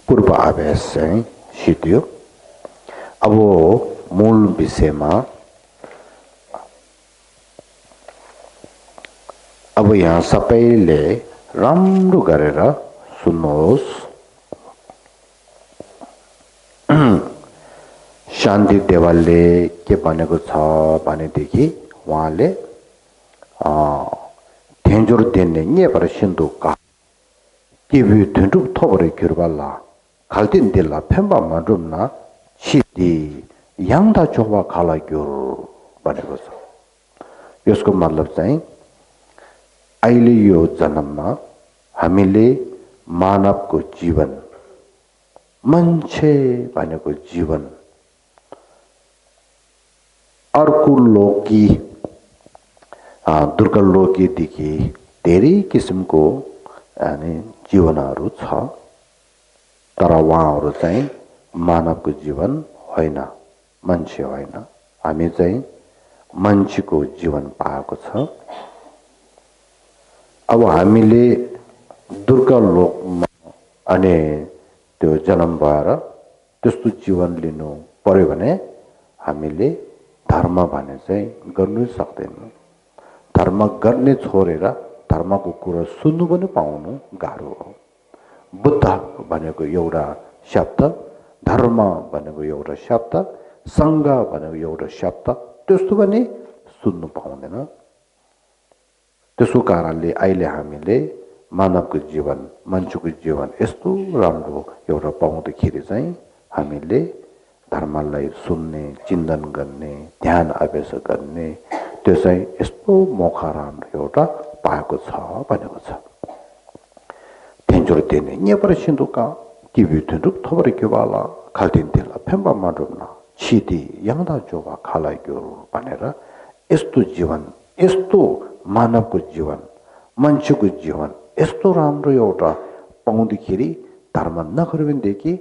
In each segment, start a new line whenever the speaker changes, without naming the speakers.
पूर्व आवेश चाहिँ सिद्धियो। अब मूल विषयमा अब यहाँ सबैले राम्रो गरेर सुन्नुहोस्। शान्ति देवालले के भनेको छ भनेदेखि उहाँले धेन्जोर देन्ने नेपर सिन्धुका टिभी धुन्डुक थोबरे किरबाला खाल्टिन दिला फेम्बा मारुमना छिदी याङदा चोबा खाला ग्योर भनेको छ। यसको मतलब चाहिँ अहिले यो जन्ममा हामीले मानवको जीवन मान्छे भनेको जीवन अर्को लोकी दुर्गालोकीदेखि धेरै किसिमको जीवनहरू छ, तर उहाँहरू चाहिँ मानवको जीवन होइन, मान्छे होइन। हामी चाहिँ मान्छेको जीवन पाएको छ। अब हामीले दुर्गालोकमा अनि त्यो जन्म भएर त्यस्तो जीवन लिनु पर्यो भने हामीले धर्म भने चाहिँ गर्नु सक्दैनौँ। धर्म गर्ने छोडेर धर्मको कुरा सुन्नु पनि पाउनु गाह्रो हो। बुद्ध भनेको एउटा शब्द, धर्म भनेको एउटा शब्द, सङ्घ भनेको एउटा शब्द, त्यस्तो पनि सुन्नु पाउँदैन। त्यसको कारणले अहिले हामीले मानवको जीवन, मान्छेको जीवन यस्तो राम्रो एउटा पाउँदाखेरि चाहिँ हामीले धर्मलाई सुन्ने, चिन्तन गर्ने, ध्यान अभ्यास गर्ने त्यो चाहिँ यस्तो मौका राम्रो एउटा पाएको छ भनेको छ। धेन्जोर देने नेपर सिन्धुका टिभी धुन्डुक थोबरे किरबाला खाल्टिन दिला फेम्बा मारुमना छिदी याङदा चोबा खाला ग्योर भनेर यस्तो जीवन, यस्तो मानवको जीवन, मान्छेको जीवन यस्तो राम्रो एउटा पाउँदाखेरि धर्म नगर्यो भनेदेखि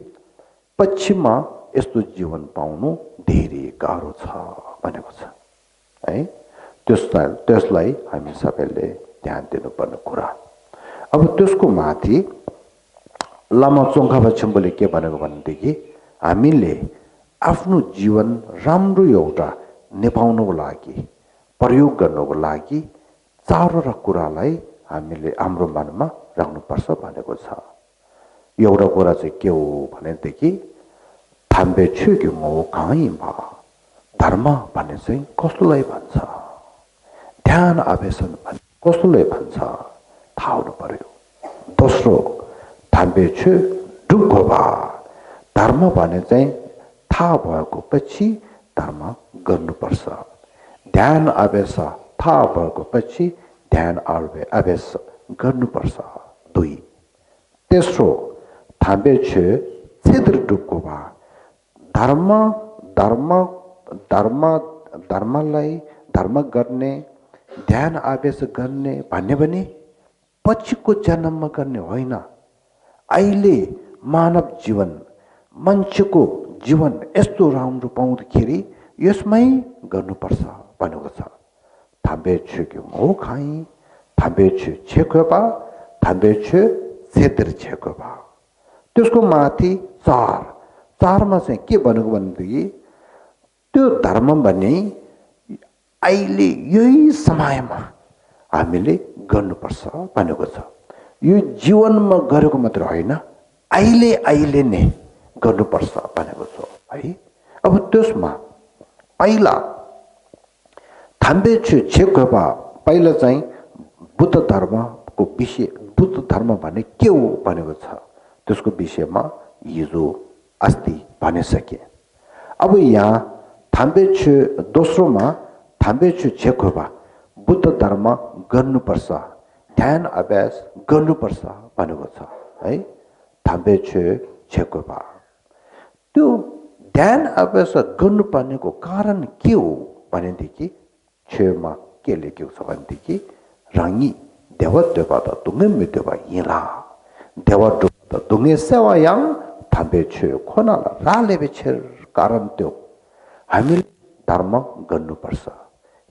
पश्चिममा यस्तो जीवन पाउनु धेरै गाह्रो छ भनेको छ है। त्यसलाई हामी सबैले ध्यान दिनुपर्ने कुरा। अब त्यसको माथि लामा चोङखापा छिम्बुले के भनेको भनेदेखि हामीले आफ्नो जीवन राम्रो एउटा निभाउनको लागि, प्रयोग गर्नको लागि चारवटा कुरालाई हामीले हाम्रो मनमा राख्नुपर्छ भनेको छ। एउटा कुरा चाहिँ के हो भनेदेखि थाम्बे छुग्यो काहीँमा धर्म भन्ने चाहिँ कसलाई भन्छ, ध्यान अभ्यासन भन्ने कसलाई भन्छ थाहा हुनु पर्यो। दोस्रो थाम्बे छु डुब्गोबा धर्म भने चाहिँ थाहा भएको पछि धर्म गर्नुपर्छ। ध्यान अभ्यास थाहा भएको पछि ध्यान अभ्यास गर्नुपर्छ। दुई। तेस्रो थाम्बे छु छिद्र डुब्गोबा धर्मलाई धर्म गर्ने, ध्यान अभ्यास गर्ने भन्ने पनि पछिको जन्ममा गर्ने होइन। अहिले मानव जीवन, मान्छेको जीवन यस्तो राम्रो पाउँदाखेरि यसमै गर्नुपर्छ भनेको छ। थाम्बे छु हो खाइ, थाम्बे छु छेकोबा, थाम्बे छु क्षेत्र छेकोबा। त्यसको माथि चारमा चाहिँ के भनेको भनेदेखि त्यो धर्म भन्ने अहिले यही समयमा हामीले गर्नुपर्छ भनेको छ। यो जीवनमा गरेको मात्र होइन, अहिले नै गर्नुपर्छ भनेको छ है। अब त्यसमा पहिला थाम्बे छु छेकोबा, पहिला चाहिँ बुद्ध धर्मको विषय, बुद्ध धर्म भन्ने के हो भनेको छ, त्यसको विषयमा हिजो अस्ति भनिसके। अब यहाँ थाम्बे छु दोस्रोमा थाम्बे छु छेकोबा बुद्ध धर्म गर्नुपर्छ, ध्यान अभ्यास गर्नुपर्छ भनेको छ है। थाम्बे छु छेकोबा त्यो ध्यान अभ्यास गर्नुपर्नेको कारण के हो भनेदेखि छेमा के लेखेको छ भनेदेखि राङ्गी देवा तुङ्गे मिदेवा हिला देवा तुङ्गे सेवा याङ थाम्बे छु खोनाला राले बेछेर कारण त्यो हामीले धर्म गर्नुपर्छ।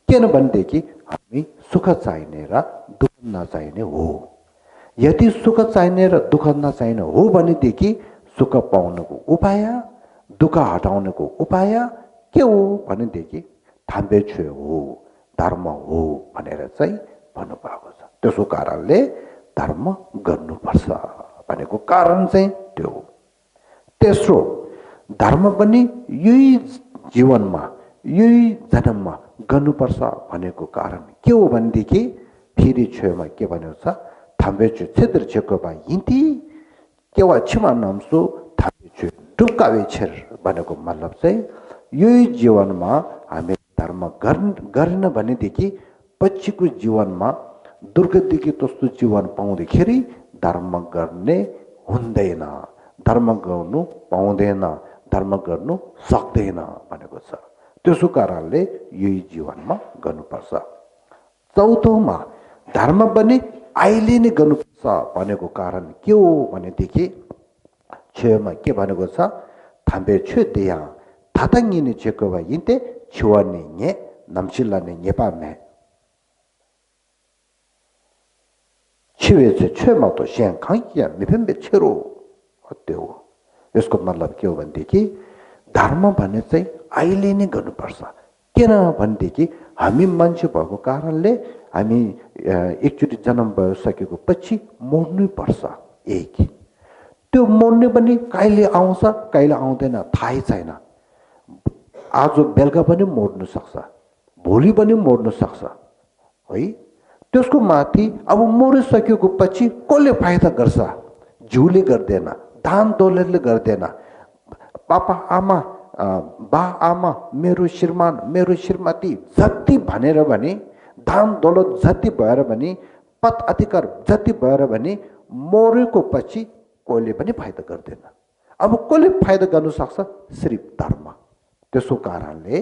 किनभनेदेखि हामी सुख चाहिने र दुःख नचाहिने हो। यदि सुख चाहिने र दुःख नचाहिने हो भनेदेखि सुख पाउनको उपाय, दुःख हटाउनको उपाय के हो भनेदेखि थाम्बे छुए हो, धर्म हो भनेर चाहिँ भन्नुभएको छ। त्यसो कारणले धर्म गर्नुपर्छ भनेको कारण चाहिँ त्यो हो। तेस्रो, धर्म पनि यही जीवनमा यही जन्ममा गर्नुपर्छ भनेको कारण के हो भनेदेखि फेरि छेउमा के भनेको छ, थाम्बे छु क्षेत्र छेकोबा हिन्ती केवा छिमा नाम्सो थाम्बे छु डुक्कावे छेर भनेको मतलब चाहिँ यही जीवनमा हामी धर्म गरेन भनेदेखि पछिको जीवनमा दुर्गतिको त्यस्तो जीवन पाउँदाखेरि धर्म गर्ने हुँदैन, धर्म गर्नु पाउँदैन, धर्म गर्नु सक्दैन भनेको छ। त्यसो कारणले यही जीवनमा गर्नुपर्छ। चौथोमा, धर्म पनि अहिले नै गर्नुपर्छ भनेको कारण के हो भनेदेखि छेउमा के भनेको छ, थाम्बे छु दिया थाताङ्गिने छेकोबा हिन्ते छुवाने ने नम्सिल्लाने नेपामे छिवेचे छेमा तो स्याङ खाइया मिफेम्बे छेरो त्यो हो। यसको मतलब के हो भनेदेखि धर्म भन्ने चाहिँ अहिले नै गर्नुपर्छ। किन भनेदेखि हामी मान्छे भएको कारणले हामी एकचोटि जन्म भइसकेको पछि मर्नै पर्छ। एक त्यो मर्ने पनि कहिले आउँछ कहिले आउँदैन थाहै छैन। आज बेलुका पनि मर्नु सक्छ, भोलि पनि मर्नु सक्छ है। त्यसको माथि अब मरिसकेको पछि कसले फाइदा गर्छ? जिउले गर्दैन, दान दौलतले गर्दैन, पापा आमा बा आमा मेरो श्रीमान मेरो श्रीमती जति भनेर भने, दान दौलत जति भएर भने, पद अधिकार जति भएर भने मरेको पछि कसले पनि फाइदा गर्दैन। अब कसले फाइदा गर्नु सक्छ? सिर्फ धर्म। त्यसो कारणले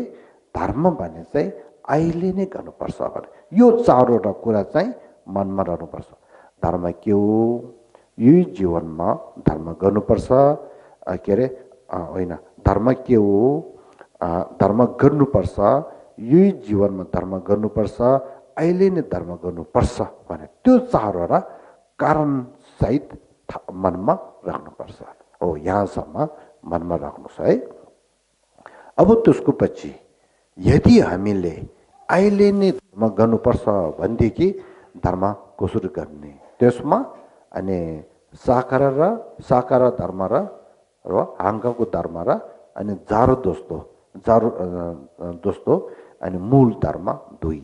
धर्म भन्ने चाहिँ अहिले नै गर्नुपर्छ भने यो चारवटा कुरा चाहिँ मनमा रहनुपर्छ। धर्म के हो? यही जीवनमा धर्म गर्नुपर्छ। के अरे होइन, धर्म के हो? धर्म गर्नुपर्छ, यही जीवनमा धर्म गर्नुपर्छ, अहिले नै धर्म गर्नुपर्छ भने त्यो चारवटा कारण सहित मनमा राख्नुपर्छ। हो, यहाँसम्म मनमा राख्नुहोस् है। अब त्यसको पछि यदि हामीले अहिले नै धर्म गर्नुपर्छ भनेदेखि धर्म कसरी गर्ने? त्यसमा अनि साकार धर्म र हाङ्काको धर्म र अनि जारो दोस्तो अनि मूल धर्म दुई।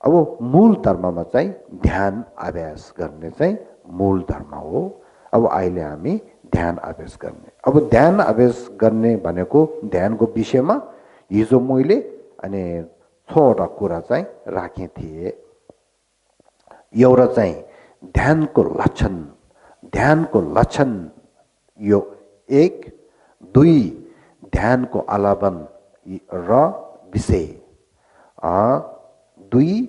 अब मूल धर्ममा चाहिँ ध्यान अभ्यास गर्ने चाहिँ मूल धर्म हो। अब अहिले हामी ध्यान अभ्यास गर्ने। अब ध्यान अभ्यास गर्ने भनेको ध्यानको विषयमा हिजो मैले अनि 6वटा कुरा चाहिँ राखेँ थिएँ। एउटा चाहिँ ध्यानको लक्षण यो 1, 2 ध्यानको आलापन र विषय 2,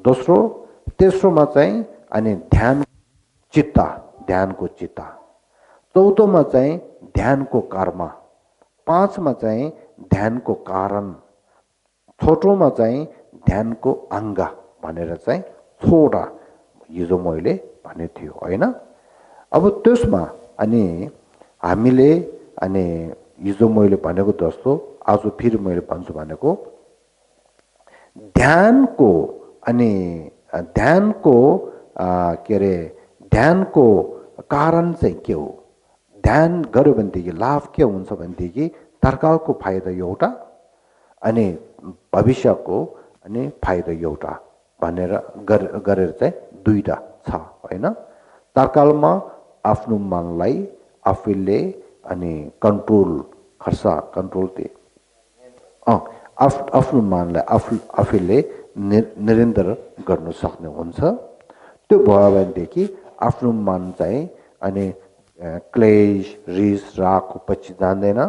दोस्रो तेस्रोमा चाहिँ अनि ध्यानको चित्त, चौथोमा चाहिँ ध्यानको कर्म, 5मा चाहिँ ध्यानको कारण, छोटोमा चाहिँ ध्यानको अङ्ग भनेर चाहिँ 6वटा हिजो मैले भने थियो होइन। अब त्यसमा अनि हामीले अनि हिजो मैले भनेको जस्तो आज फेरि मैले भन्छु भनेको ध्यानको के अरे ध्यानको कारण चाहिँ के हो? ध्यान गर्यो भनेदेखि लाभ के हुन्छ भनेदेखि तत्कालको फाइदा एउटा अनि भविष्यको अनि फाइदा एउटा भनेर गरेर चाहिँ दुईटा छ होइन। तत्कालमा आफ्नो मनलाई आफूले अनि आफ्नो मनलाई आफूले निरन्तर गर्न सक्ने हुन्छ। त्यो भयो भनेदेखि आफ्नो मन चाहिँ अनि क्लेश रिस रागको पछि जान्दैन।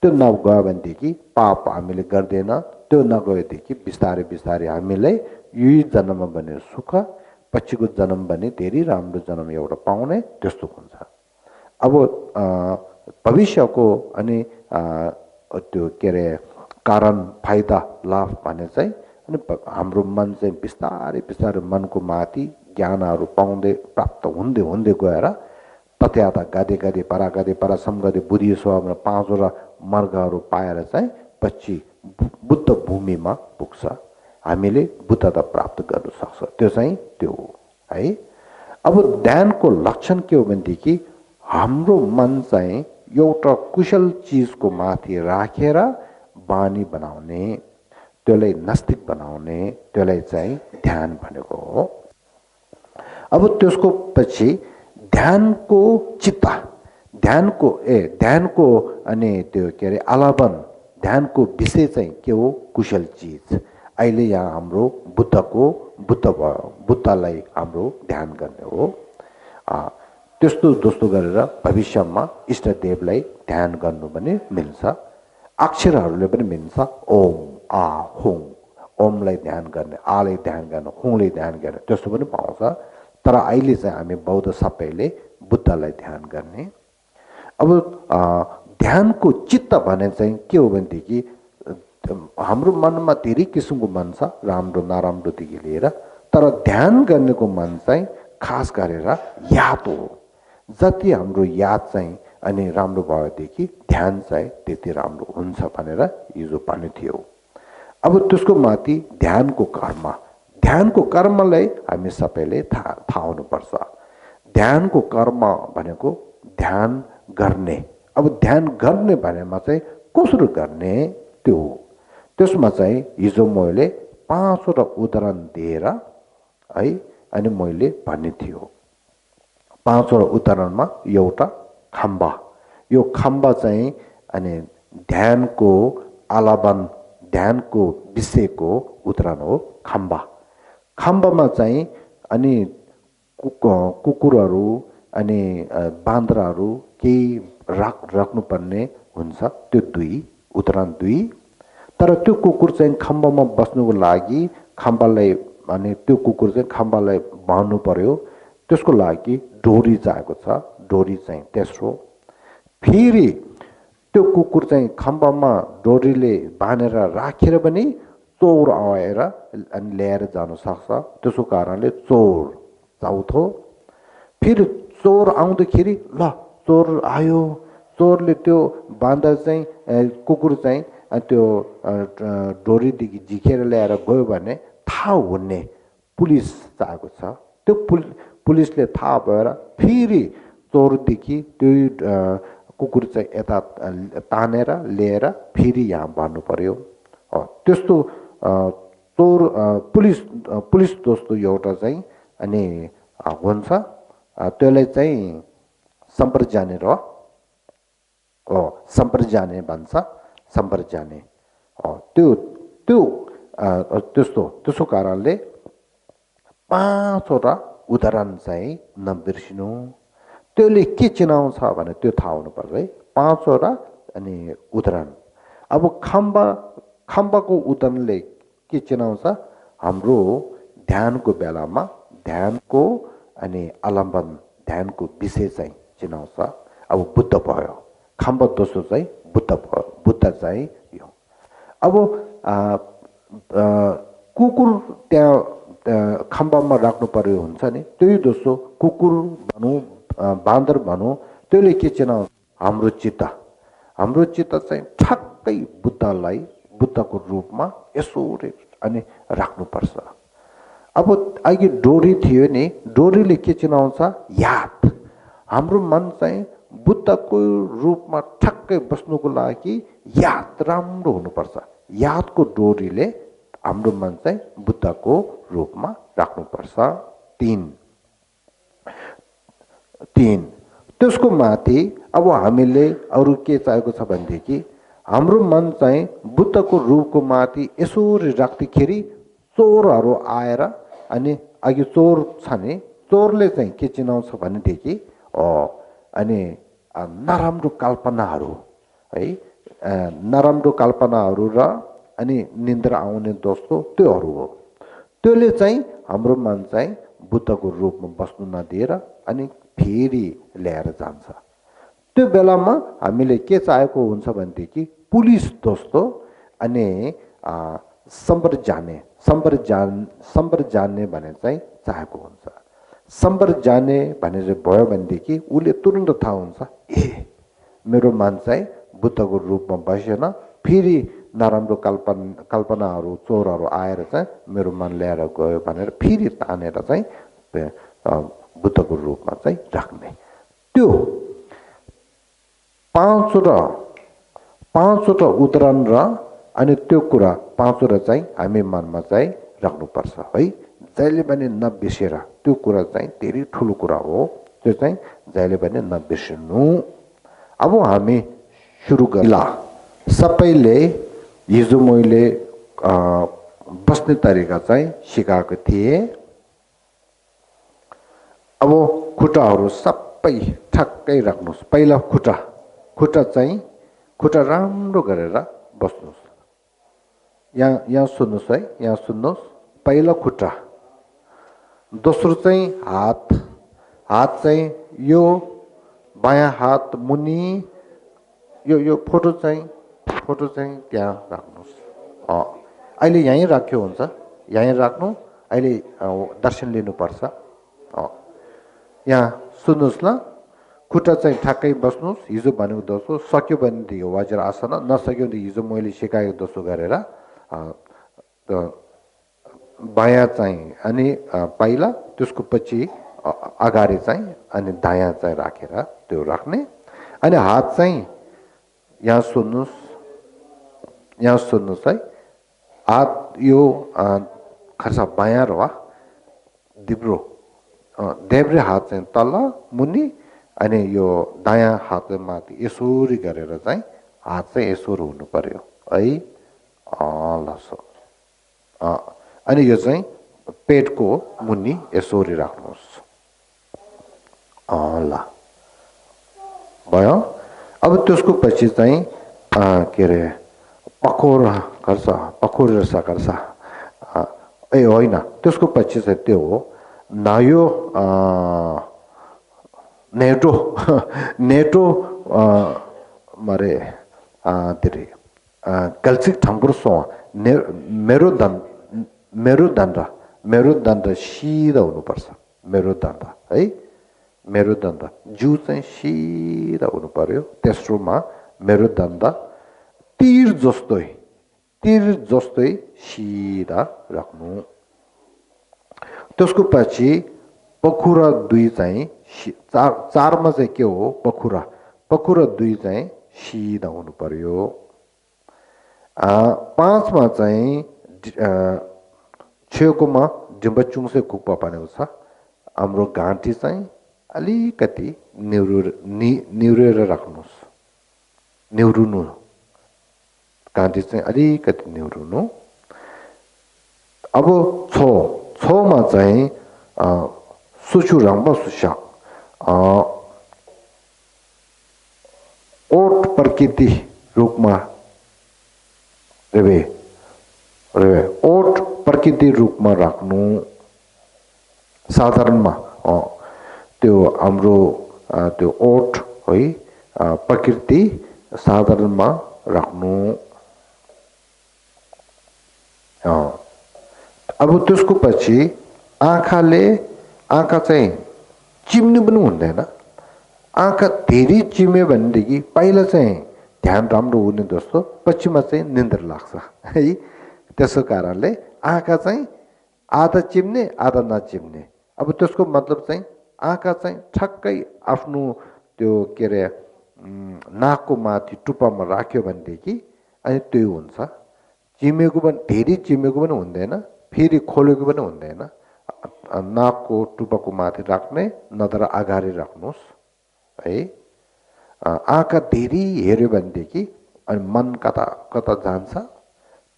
त्यो नगयो भनेदेखि पाप हामीले गर्दैन। त्यो नगएदेखि बिस्तारै बिस्तारै हामीलाई यही जन्ममा भने सुख, पछिको जन्म भने धेरै राम्रो जन्म एउटा पाउने त्यस्तो हुन्छ। अब भविष्यको अनि त्यो के अरे कारण फाइदा लाभ भने चाहिँ अनि हाम्रो मन चाहिँ बिस्तारै बिस्तारै मनको माथि ज्ञानहरू पाउँदै प्राप्त हुँदै गएर तथ्याता गादे गादे पारा समगदे बुद्धि स्वभावमा 5वटा मार्गहरू पाएर चाहिँ पछि बुद्ध भूमिमा पुग्छ, हामीले बुद्धता प्राप्त गर्न सक्छ। त्यो चाहिँ त्यो हो है। अब ध्यानको लक्षण के हो भनेदेखि हाम्रो मन चाहिँ एउटा कुशल चिजको माथि राखेर बानी बनाउने, त्यसलाई नास्तिक बनाउने, त्यसलाई चाहिँ ध्यान भनेको हो। अब त्यसको पछि ध्यानको चित्त, ध्यानको अनि त्यो के अरे आलापन, ध्यानको विषय चाहिँ के हो? कुशल चिज। अहिले यहाँ हाम्रो बुद्धलाई हाम्रो ध्यान गर्ने हो। त्यस्तो गरेर भविष्यमा इष्टदेवलाई ध्यान गर्नु पनि मिल्छ, अक्षरहरूले पनि मिल्छ। ओम आ हुङ, ओमलाई ध्यान गर्ने, आलाई ध्यान गर्ने, हुङलाई ध्यान गर्ने, त्यस्तो पनि पाउँछ। तर अहिले चाहिँ हामी बौद्ध सबैले बुद्धलाई ध्यान गर्ने। अब ध्यानको चित्त भने चाहिँ के हो भनेदेखि हाम्रो मनमा धेरै किसिमको मन छ, राम्रो नराम्रोदेखि लिएर, तर ध्यान गर्नेको मन चाहिँ खास गरेर याद हो। जति हाम्रो याद चाहिँ अनि राम्रो भएदेखि ध्यान चाहिँ त्यति राम्रो हुन्छ भनेर हिजो भन्ने थियो। अब त्यसको माथि ध्यानको कर्मलाई हामी सबैले थाहा हुनुपर्छ। ध्यानको कर्म भनेको ध्यान गर्ने। अब ध्यान गर्ने भनेमा चाहिँ कसरी गर्ने त्यो हो। त्यसमा चाहिँ हिजो मैले 5वटा उदाहरण दिएर है अनि मैले भन्ने थियो। 5वटा उदाहरणमा एउटा खम्बा, यो खम्बा चाहिँ अनि ध्यानको आलापन, ध्यानको विषयको उदाहरण हो खम्बामा चाहिँ अनि कुकुरहरू अनि बान्द्राहरू केही राख्नुपर्ने हुन्छ, त्यो उदाहरण 2। तर त्यो कुकुर चाहिँ खम्बामा बस्नुको लागि खम्बालाई अनि त्यो कुकुर चाहिँ खम्बालाई बाँध्नु पर्यो, त्यसको लागि डोरी चाहिएको छ, डोरी चाहिँ तेस्रो। फेरि त्यो कुकुर चाहिँ खम्बामा डोरीले बाँधेर राखेर पनि चोर आएर अनि ल्याएर जान सक्छ, त्यसको कारणले चोर चौथो। फेरि चोर आउँदाखेरि ल चोर आयो, चोरले त्यो बाँधा चाहिँ कुकुर चाहिँ त्यो डोरीदेखि झिकेर ल्याएर गयो भने थाहा हुने पुलिस चाहिएको छ। त्यो पुलिसले थाहा भएर फेरि चोरदेखि त्यो कुकुर चाहिँ यता तानेर लिएर फेरि यहाँ बाँध्नु पर्यो। त्यस्तो चोर पुलिस जस्तो एउटा चाहिँ अनि हुन्छ, त्यसलाई चाहिँ सम्प्रजाने भन्छ, सम्प्रजाने। त्यस्तो कारणले 5वटा उदाहरण चाहिँ नबिर्सिनु। त्यसले के चिनाउँछ भने त्यो थाहा हुनुपर्छ है। 5वटा अनि उदाहरण। अब खम्बाको उदाहरणले के चिनाउँछ? हाम्रो ध्यानको बेलामा ध्यानको अनि आलम्बन, ध्यानको विषय चाहिँ चिनाउँछ। अब बुद्ध भयो, खम्बा दोस्रो चाहिँ बुद्ध भयो, बुद्ध चाहिँ यो। अब कुकुर त्यहाँ खम्बामा राख्नु पर्यो हुन्छ नि, त्यही दोस्रो कुकुर भनौँ बाँदर भनौँ, त्यसले के चिनाउँछ? हाम्रो चित्त चाहिँ ठक्कै बुद्धको रूपमा यसो अनि राख्नुपर्छ। अब अघि डोरी थियो नि, डोरीले के चिनाउँछ? याद। हाम्रो मन चाहिँ बुद्धको रूपमा ठक्कै बस्नुको लागि याद राम्रो हुनुपर्छ। यादको डोरीले हाम्रो मन चाहिँ बुद्धको रूपमा राख्नुपर्छ। 3 त्यसको माथि अब हामीले अरू के चाहिएको छ भनेदेखि हाम्रो मन चाहिँ बुद्धको रूपको माथि यसरी राख्दाखेरि चोरहरू आएर अनि अघि चोर छ नि, चोरले चाहिँ के चिनाउँछ भनेदेखि अनि नराम्रो कल्पनाहरू है, नराम्रो कल्पनाहरू र अनि निन्द्रा आउने दोस्तो त्योहरू हो। त्यसले चाहिँ हाम्रो मन चाहिँ बुद्धको रूपमा बस्नु नदिएर अनि फेरि ल्याएर जान्छ। त्यो बेलामा हामीले के चाहेको हुन्छ भनेदेखि पुलिस दोस्तो अनि सम्पर जाने भने चाहिँ चाहेको हुन्छ। सम्पर्क जाने भनेर भयो भनेदेखि उसले तुरुन्त थाहा हुन्छ ए मेरो मन चाहिँ बुद्धको रूपमा बसेन फेरि नराम्रो कल्पनाहरू चोरहरू आएर चाहिँ मेरो मन ल्याएर गयो भनेर फेरि तानेर चाहिँ बुद्धको रूपमा चाहिँ राख्ने त्यो पाँचवटा उदाहरण र अनि त्यो कुरा पाँचवटा चाहिँ हामी मनमा चाहिँ राख्नुपर्छ है जहिले पनि नबिर्सेर त्यो कुरा चाहिँ धेरै ठुलो कुरा हो त्यो चाहिँ जहिले पनि नबिर्सिनु अब हामी सुरु गर्ला सबैले हिजो मैले बस्ने तरिका चाहिँ सिकाएको थिएँ अब खुट्टाहरू सबै ठक्कै राख्नुहोस् पहिला खुट्टा राम्रो गरेर बस्नुहोस् यहाँ सुन्नुहोस् है यहाँ सुन्नुहोस् पहिलो खुट्टा दोस्रो चाहिँ हात चाहिँ यो बायाँ हात मुनि यो फोटो चाहिँ त्यहाँ राख्नुहोस् अहिले यहीँ राख्यो हुन्छ यहीँ राख्नु अहिले दर्शन लिनुपर्छ यहाँ सुन्नुहोस् ल खुट्टा चाहिँ ठ्याक्कै बस्नुहोस् हिजो भनेको दोस्रो सक्यो भनेदेखि वज्र आसन नसक्यो भने हिजो मैले सिकाएको दोस्रो गरेर बायाँ चाहिँ अनि पहिला त्यसको पछि अगाडि चाहिँ अनि दायाँ चाहिँ राखेर त्यो राख्ने अनि हात चाहिँ यहाँ सुन्नुहोस् है हात यो खर्सा बायाँ र वा देब्रे हात चाहिँ तल मुनि अनि यो दायाँ हात माथि यसोरी गरेर चाहिँ हात चाहिँ यसोरी हुनु पर्यो है लसो अनि यो चाहिँ पेटको मुनि यसोरी राख्नुहोस् ल भयो अब त्यसको पछि चाहिँ के अरे पखोर गर्छ ए होइन त्यसको पछि चाहिँ त्यो हो नायो नेटो मरे तेरे गल्सिक ठाङ्कुर सो मेरुदण्ड सिधा हुनुपर्छ मेरुदण्ड है मेरुदण्ड जिउ चाहिँ सिधा हुनु पर्यो तेस्रोमा मेरुदण्ड तीर जस्तै सिधा राख्नु त्यसको पछि पखुरा दुई चाहिँ चारमा चाहिँ के हो पखुरा दुई चाहिँ सिधा हुनु पर्यो पाँचमा चाहिँ छेउकोमा डिम्बचुङसे कुप्पा भनेको छ हाम्रो घाँटी चाहिँ अलिकति निहुरेर राख्नुहोस् निहुरुनु घाँटी चाहिँ अलिकति निहुरुनु अब छमा चाहिँ सुचुराङ्बा सुसाक ओट प्रकृति रूपमा ओट प्रकृति रूपमा राख्नु साधारणमा त्यो हाम्रो त्यो ओट है प्रकृति साधारणमा राख्नु अब त्यसको पछि आँखा चाहिँ चिम्नु पनि हुँदैन आँखा धेरै चिम्यो भनेदेखि पहिला चाहिँ ध्यान राम्रो हुने जस्तो पछिमा चाहिँ निन्द्र लाग्छ है त्यसको कारणले आँखा चाहिँ आधा चिम्ने आधा नचिम्ने अब त्यसको मतलब चाहिँ आँखा चाहिँ ठक्कै आफ्नो त्यो के अरे नाकको माथि टुप्पामा राख्यो भनेदेखि अनि त्यो हुन्छ चिमेको पनि धेरै चिमेको पनि हुँदैन फेरि खोलेको पनि हुँदैन नाकको टुप्पाको माथि राख्ने नत्र अगाडि राख्नुहोस् है आँखा धेरै हेऱ्यो भनेदेखि अनि मन कता कता जान्छ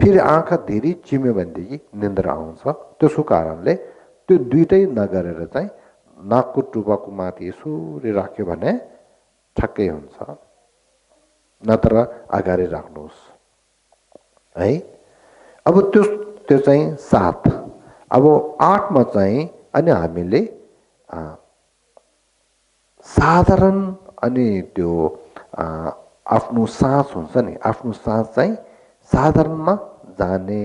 फेरि आँखा धेरै चिम्यो भनेदेखि निन्द्रा आउँछ त्यसको कारणले त्यो दुइटै नगरेर चाहिँ नाकको टुप्पाको माथि यसरी राख्यो भने ठक्कै हुन्छ नत्र अगाडि राख्नुहोस् है अब त्यो चाहिँ 7 अब 8मा चाहिँ अनि हामीले साधारण अनि त्यो आफ्नो सास हुन्छ नि आफ्नो सास चाहिँ साधारणमा जाने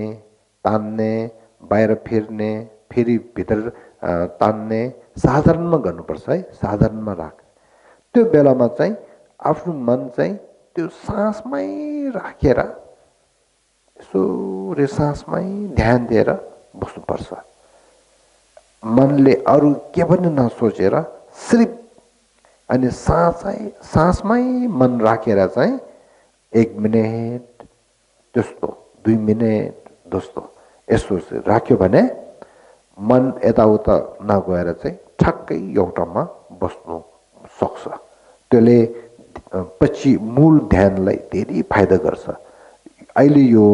तान्ने बाहिर फेर्ने फेरि भित्र तान्ने साधारणमा गर्नुपर्छ है, साधारणमा राख। त्यो बेलामा चाहिँ आफ्नो मन चाहिँ त्यो सासमै राखेर यसो रे सासमै ध्यान दिएर बस्नुपर्छ। मनले अरू के पनि नसोचेर सिर्फ अनि सासमै मन राखेर चाहिँ 1 मिनेट जस्तो 2 मिनेट जस्तो यसो राख्यो भने मन यताउता नगएर चाहिँ ठक्कै एउटामा बस्नु सक्छ। त्यसले पछि मूल ध्यानलाई धेरै फाइदा गर्छ। अहिले यो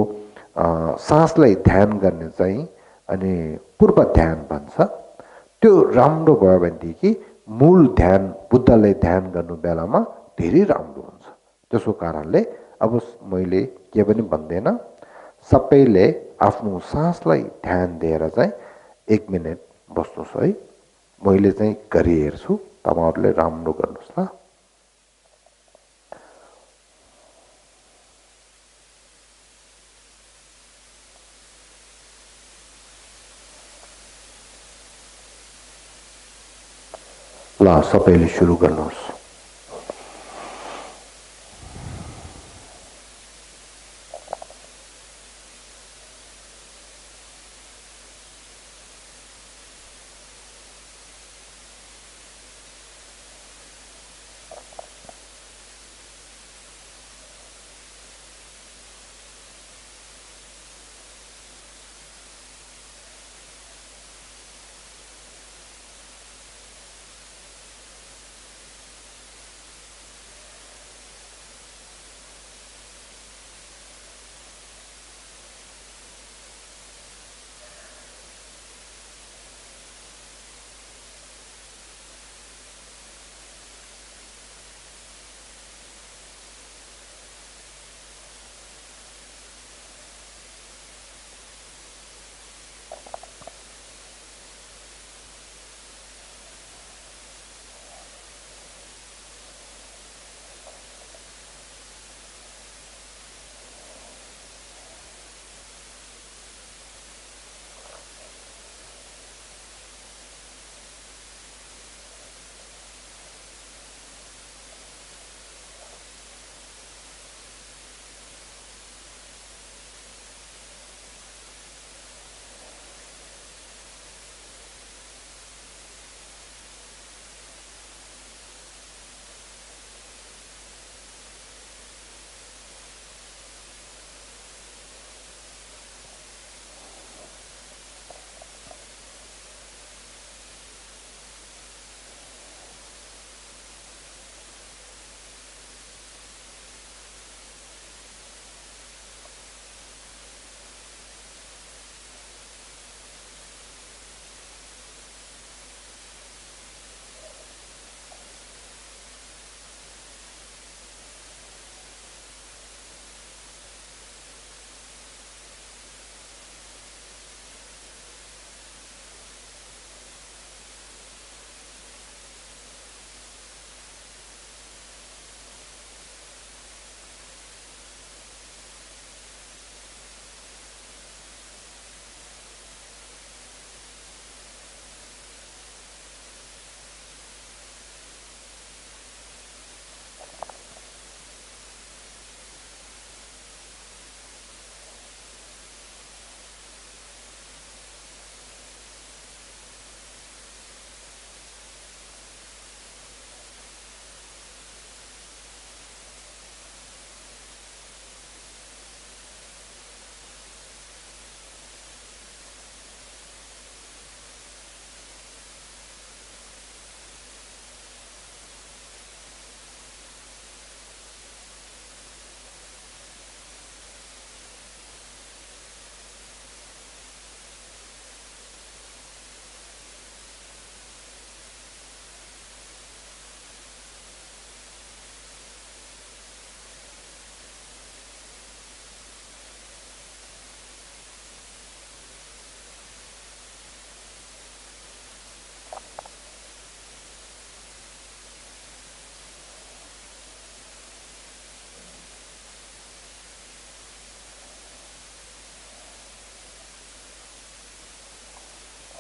सासलाई ध्यान गर्ने चाहिँ अनि पूर्व ध्यान भन्छ। त्यो राम्रो भयो भनेदेखि मूल ध्यान बुद्धलाई ध्यान गर्नु बेलामा धेरै राम्रो हुन्छ। त्यसो कारणले अब मैले के पनि भन्दैन, सबैले आफ्नो सासलाई ध्यान दिएर चाहिँ 1 मिनेट बस्नुहोस् है। मैले चाहिँ गरी हेर्छु, तपाईहरुले राम्रो गर्नुहोस् ल। ल सबैले सुरु गर्नुहोस्।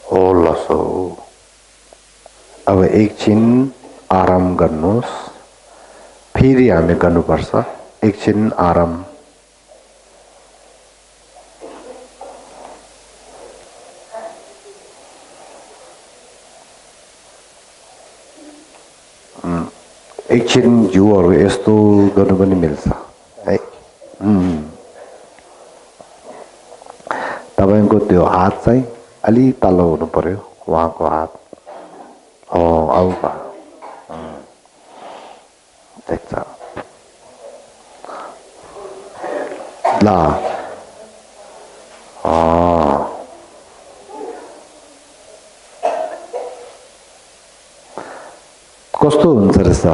Hola, so अब एकछिन आराम गर्नुहोस् फेरि हामी गर्नुपर्छ एकछिन आराम एकछिन जिउहरू यस्तो गर्नु पनि मिल्छ है तपाईको त्यो हात चाहिँ अलि तल्लो हुनु पर्यो उहाँको हात अब देख्छ ल कस्तो हुन्छ रहेछ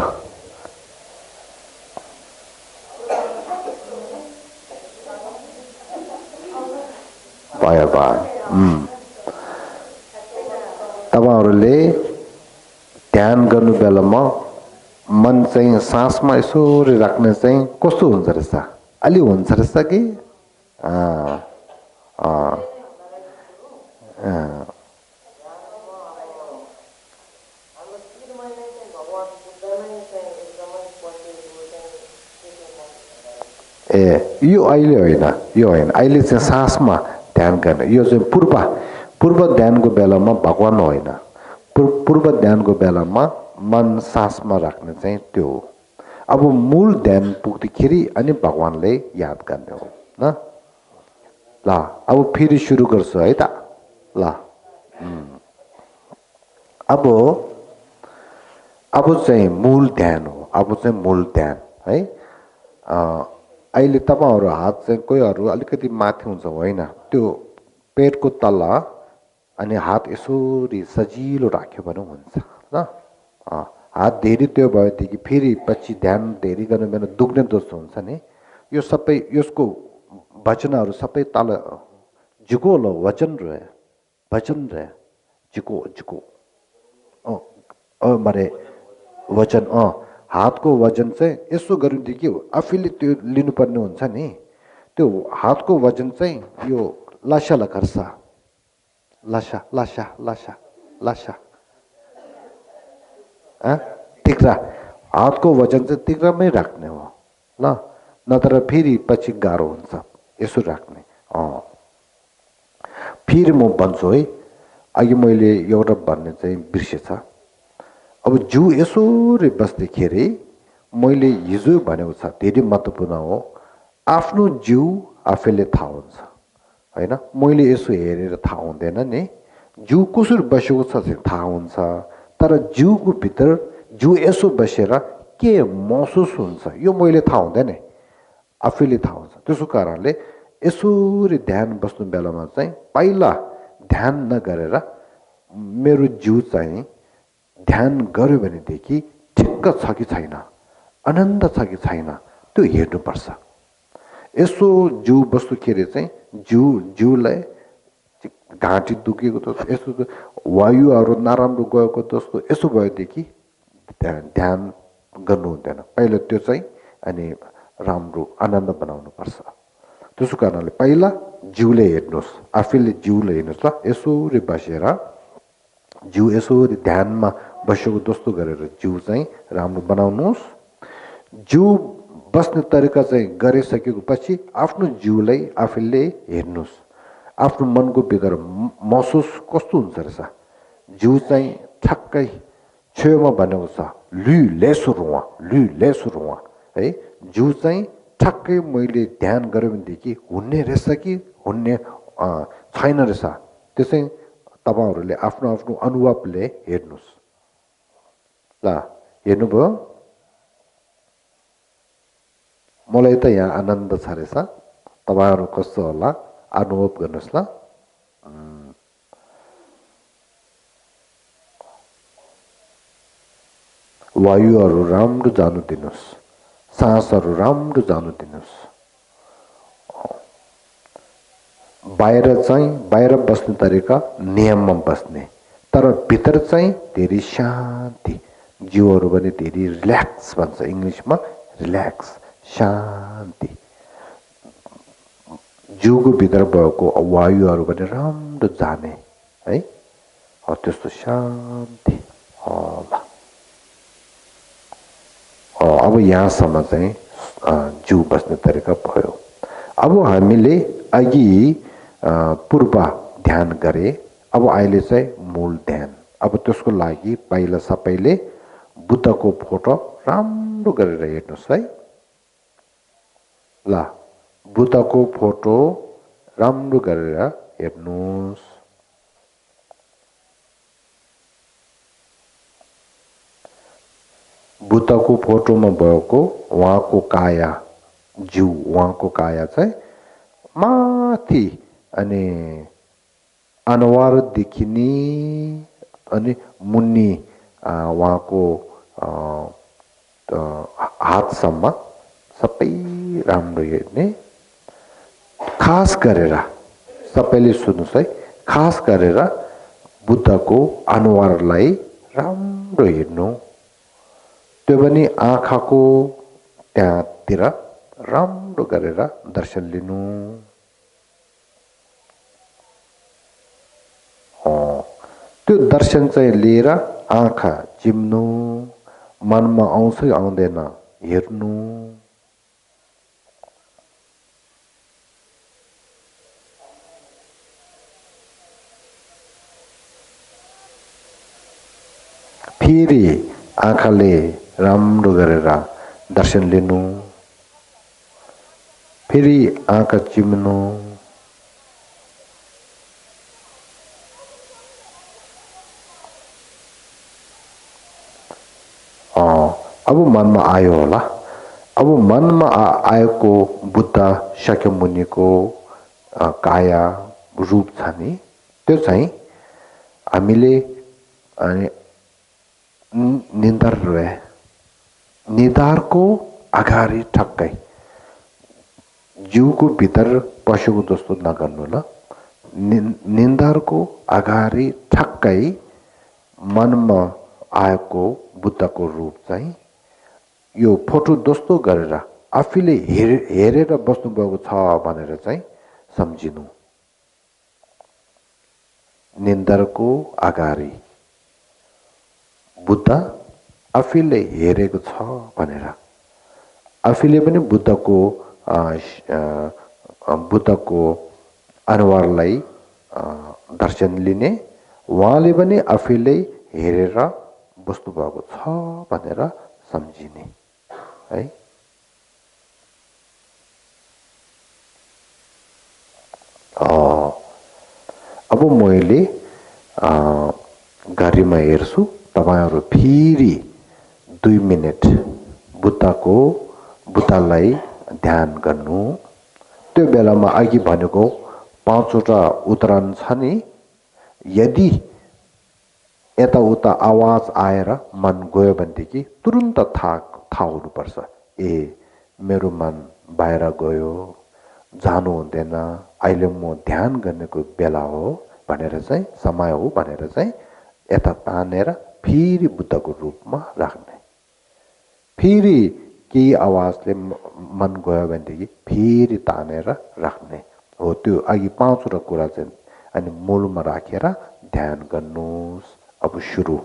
भयो तपाईहरुले ध्यान गर्नु बेलामा मन चाहिँ सासमा यसरी राख्ने चाहिँ कस्तो हुन्छ रहेछ अलि हुन्छ रहेछ कि यो अहिले होइन अहिले चाहिँ सासमा ध्यान गर्ने यो चाहिँ पूर्व ध्यानको बेलामा भगवान होइन पूर्व ध्यानको बेलामा मन सासमा राख्ने चाहिँ त्यो हो अब मूल ध्यान पुग्दाखेरि अनि भगवानले याद गर्ने हो न ल अब फेरि सुरु गर्छु है त ल अब चाहिँ मूल ध्यान हो अब चाहिँ मूल ध्यान है अहिले तपाईहरु हात चाहिँ कोहीहरु अलिकति माथि हुन्छ होइन त्यो पेटको तल अनि हात यसरी सजिलो राख्यो भने हुन्छ ल हात धेरै त्यो भएदेखि फेरि पछि ध्यान धेरै गर्नु बेला दुख्ने जस्तो हुन्छ नि यो सबै यसको वचनहरु सबै तल झुको ल वचन रहे झुको मारे वचन हातको वजन चाहिँ यसो गरिदियो आफैले त्यो लिनुपर्ने हुन्छ नि त्यो हातको वजन चाहिँ यो लासा लखर्सा लासा तिग्रा हातको वजन चाहिँ तिग्रामै राख्ने हो ल नत्र फेरि पछि गाह्रो हुन्छ यसो राख्ने फेरि म भन्छु है अघि मैले एउटा भन्ने चाहिँ बिर्सेछ अब जिउ यसरी बस्दाखेरि मैले हिजो भनेको छ धेरै महत्त्वपूर्ण हो आफ्नो जिउ आफैले थाहा हुन्छ हैन मैले यसो हेरेर थाहा हुँदैन नि जिउ कसरी बसेको छ थाहा हुन्छ तर जिउको भित्र जिउ यसो बसेर के महसुस हुन्छ यो मैले थाहा हुँदैन आफैले थाहा हुन्छ त्यसो कारणले यसरी ध्यान बस्नु बेलामा चाहिँ पहिला ध्यान नगरेर मेरो जिउ चाहिँ ध्यान गर्यो भनेदेखि ठिक्क छ कि छैन आनन्द छ कि छैन त्यो हेर्नुपर्छ यसो जिउ बस्दाखेरि चाहिँ जिउलाई घाँटी दुखेको जस्तो यसो वायुहरू नराम्रो गएको जस्तो यसो भएदेखि ध्यान गर्नु हुँदैन पहिला त्यो चाहिँ अनि राम्रो आनन्द बनाउनु पर्छ त्यसो कारणले पहिला जिउले हेर्नुहोस् आफैले जिउले हेर्नुहोस् ल यसरी बसेर जिउ यसरी ध्यानमा बसेको जस्तो गरेर जिउ चाहिँ राम्रो बनाउनुहोस् जिउ बस्ने तरिका चाहिँ गरिसकेको पछि आफ्नो जिउलाई आफैले हेर्नुहोस् आफ्नो मनको भित्र महसुस कस्तो हुन्छ रहेछ जिउ चाहिँ ठक्कै छेउमा भनेको छ लेसो रुवा है जिउ चाहिँ ठक्कै मैले ध्यान गरेँ भनेदेखि हुने रहेछ कि हुने छैन रहेछ त्यो चाहिँ तपाईहरुले आफ्नो आफ्नो अनुभवले हेर्नुस् ल हेर्नुभयो मलाई त यहाँ आनन्द छ रहेछ तपाईहरु कस्तो होला अनुभव गर्नुस् ल वायुहरु राम्रो जानु दिनुस् सासहरु राम्रो जानु दिनुस् बाहिर बस्ने तरिका नियममा बस्ने तर भित्र चाहिँ धेरै शान्ति जिउहरु पनि धेरै रिल्याक्स भन्छ इंग्लिशमा रिल्याक्स शान्ति जिउको भित्र भएको वायुहरु पनि राम्रो जाने है त्यस्तो शान्ति अब यहाँसम्म चाहिँ जिउ बस्ने तरिका भयो। अब हामीले अघि पूर्व ध्यान गरे, अब अहिले चाहिँ मूल ध्यान। अब त्यसको लागि पहिला सबैले बुद्धको फोटो राम्रो गरेर हेर्नुहोस् है। ल, बुद्धको फोटो राम्रो गरेर हेर्नुहोस्। बुद्धको फोटोमा भएको उहाँको काया, जिउ, उहाँको काया चाहिँ माथि अनि अनुहारदेखि नि अनि मुनि उहाँको हातसम्म सबै राम्रो हेर्ने। खास गरेर सबैले सुन्नुहोस् है, खास गरेर बुद्धको अनुहारलाई राम्रो हेर्नु। त्यो पनि आँखाको त्यहाँतिर राम्रो गरेर दर्शन लिनु। त्यो दर्शन चाहिँ लिएर आँखा चिम्नु, मनमा आउँछ कि आउँदैन हेर्नु। फेरि आँखाले राम्रो गरेर दर्शन लिनु, फेरि आँखा चिम्नु। अब मनमा आयो होला। अब मनमा आएको बुद्ध शाक्यमुनिको काया रूप छ नि, त्यो चाहिँ हामीले निधारको अगाडि ठक्कै जिउको भित्र पसेको जस्तो नगर्नु ल। निधारको अगाडि ठक्कै मनमा आएको बुद्धको रूप चाहिँ यो फोटो जस्तो गरेर आफूले हेरेर बस्नुभएको छ भनेर चाहिँ सम्झिनु। निधारको अगाडि बुद्ध आफूले हेरेको छ भनेर, आफूले पनि बुद्धको अनुहारलाई दर्शन लिने, उहाँले पनि आफूले हेरेर बस्नुभएको छ भनेर सम्झिने है। अब मैले घडीमा हेर्छु, तपाईहरु फेरि 2 मिनेट बुद्धलाई ध्यान गर्नु। त्यो बेलामा अघि भनेको 5 वटा उदाहरण छ नि, यदि यताउता आवाज आएर मन गयो भनेदेखि तुरुन्त थाहा हुनुपर्छ, ए मेरो मन बाहिर गयो, जानु हुँदैन, अहिले म ध्यान गर्नेको बेला हो भनेर चाहिँ, समय हो भनेर चाहिँ यता तानेर फेरि बुद्धको रूपमा राख्ने। फेरि केही आवाजले मन गयो भनेदेखि फेरि तानेर राख्ने हो। त्यो अघि 5 वटा कुरा चाहिँ अनि मूलमा राखेर ध्यान गर्नुहोस्। अब सुरु।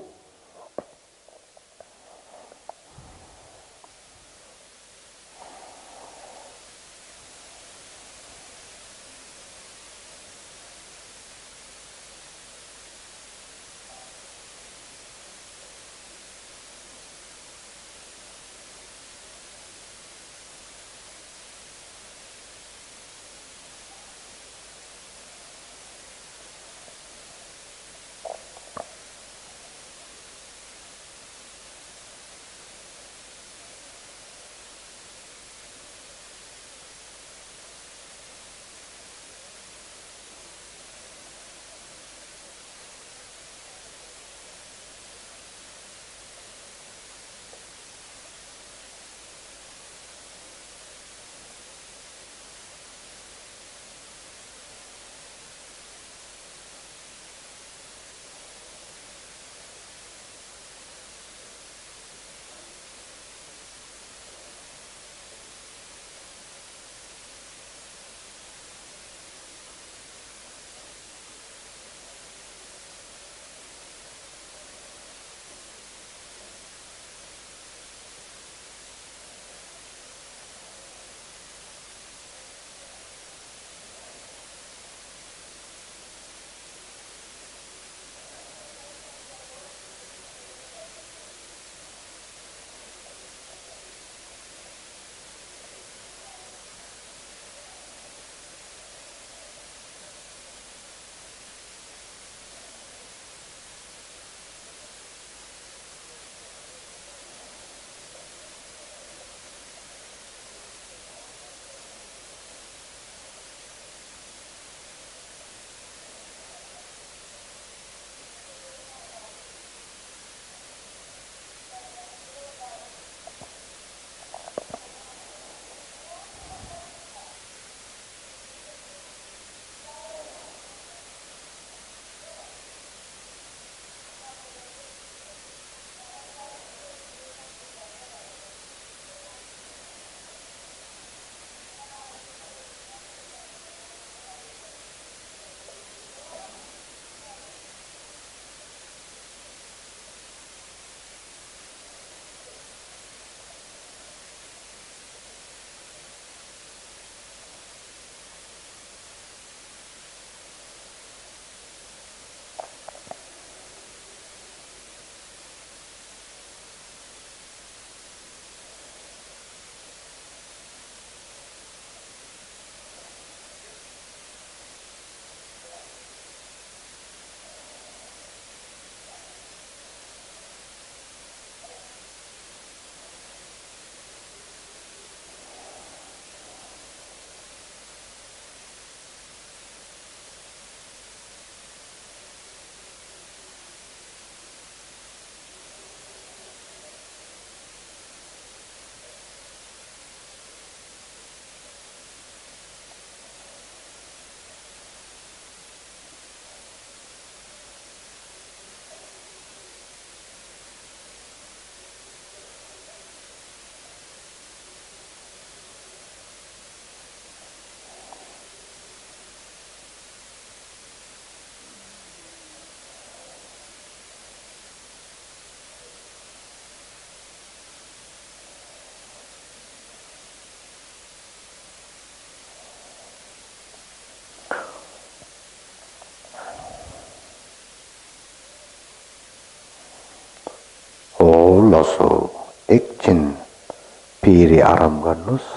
फेरि आराम गर्नुस्।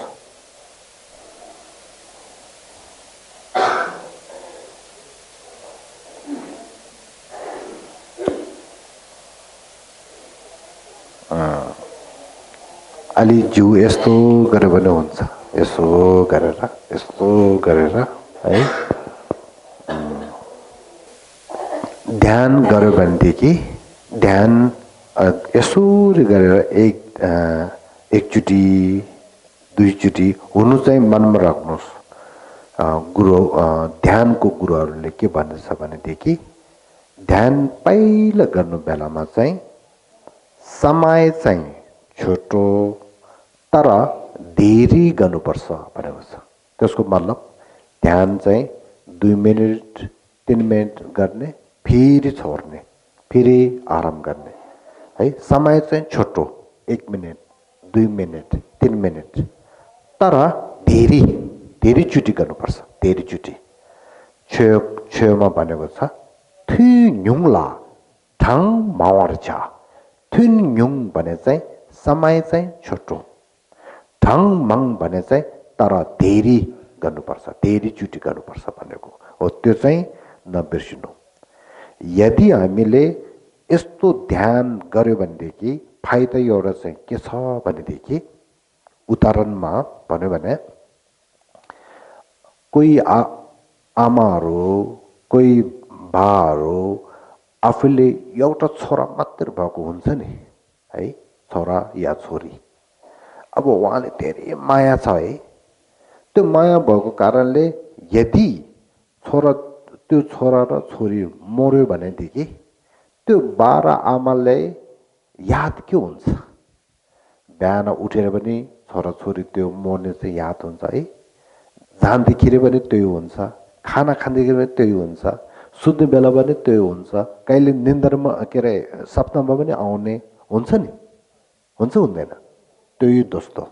अलि जिउ यस्तो गऱ्यो भने हुन्छ, यसो गरेर है ध्यान गर्यो भनेदेखि ध्यान यसरी गरेर एकचोटि दुईचोटि हुनु चाहिँ मनमा राख्नुहोस्। गुरु ध्यानको गुरुहरूले के भन्दछ भनेदेखि ध्यान पहिला गर्नु बेलामा चाहिँ समय चाहिँ छोटो तर धेरै गर्नुपर्छ भनेको छ। त्यसको मतलब ध्यान चाहिँ 2 मिनट 3 मिनट गर्ने, फेरि छोड्ने, फेरि आराम गर्ने है। समय चाहिँ छोटो, 1 मिनट 2 मिनट 3 मिनट, तर धेरैचोटि गर्नुपर्छ, धेरैचोटि। छेउमा भनेको छ थुन्युङला ढाङ मावर्छ। थुन्युङ भने चाहिँ समय चाहिँ छोटो, ढाङ मङ भने चाहिँ तर धेरै गर्नुपर्छ, धेरैचोटि गर्नुपर्छ भनेको हो। त्यो चाहिँ नबिर्सिनु। यदि हामीले यस्तो ध्यान गर्यो भनेदेखि फाइदा एउटा चाहिँ के छ भनेदेखि, उदाहरणमा भन्यो भने कोही आमाहरू, कोही बाहरू आफूले एउटा छोरा मात्र भएको हुन्छ नि है, छोरा या छोरी। अब उहाँले धेरै माया छ है, त्यो माया भएको कारणले यदि त्यो छोरा र छोरी मर्यो भनेदेखि त्यो बा र आमालाई याद के हुन्छ? बिहान उठेर पनि छोरा छोरी त्यो मर्ने चाहिँ याद हुन्छ है, जाँदाखेरि पनि त्यही हुन्छ, खाना खाँदाखेरि पनि त्यही हुन्छ, सुत्ने बेला पनि त्यही हुन्छ, कहिले निन्द्रमा के अरे सपनामा पनि आउने हुन्छ नि, हुन्छ हुँदैन? त्यही दोस्तो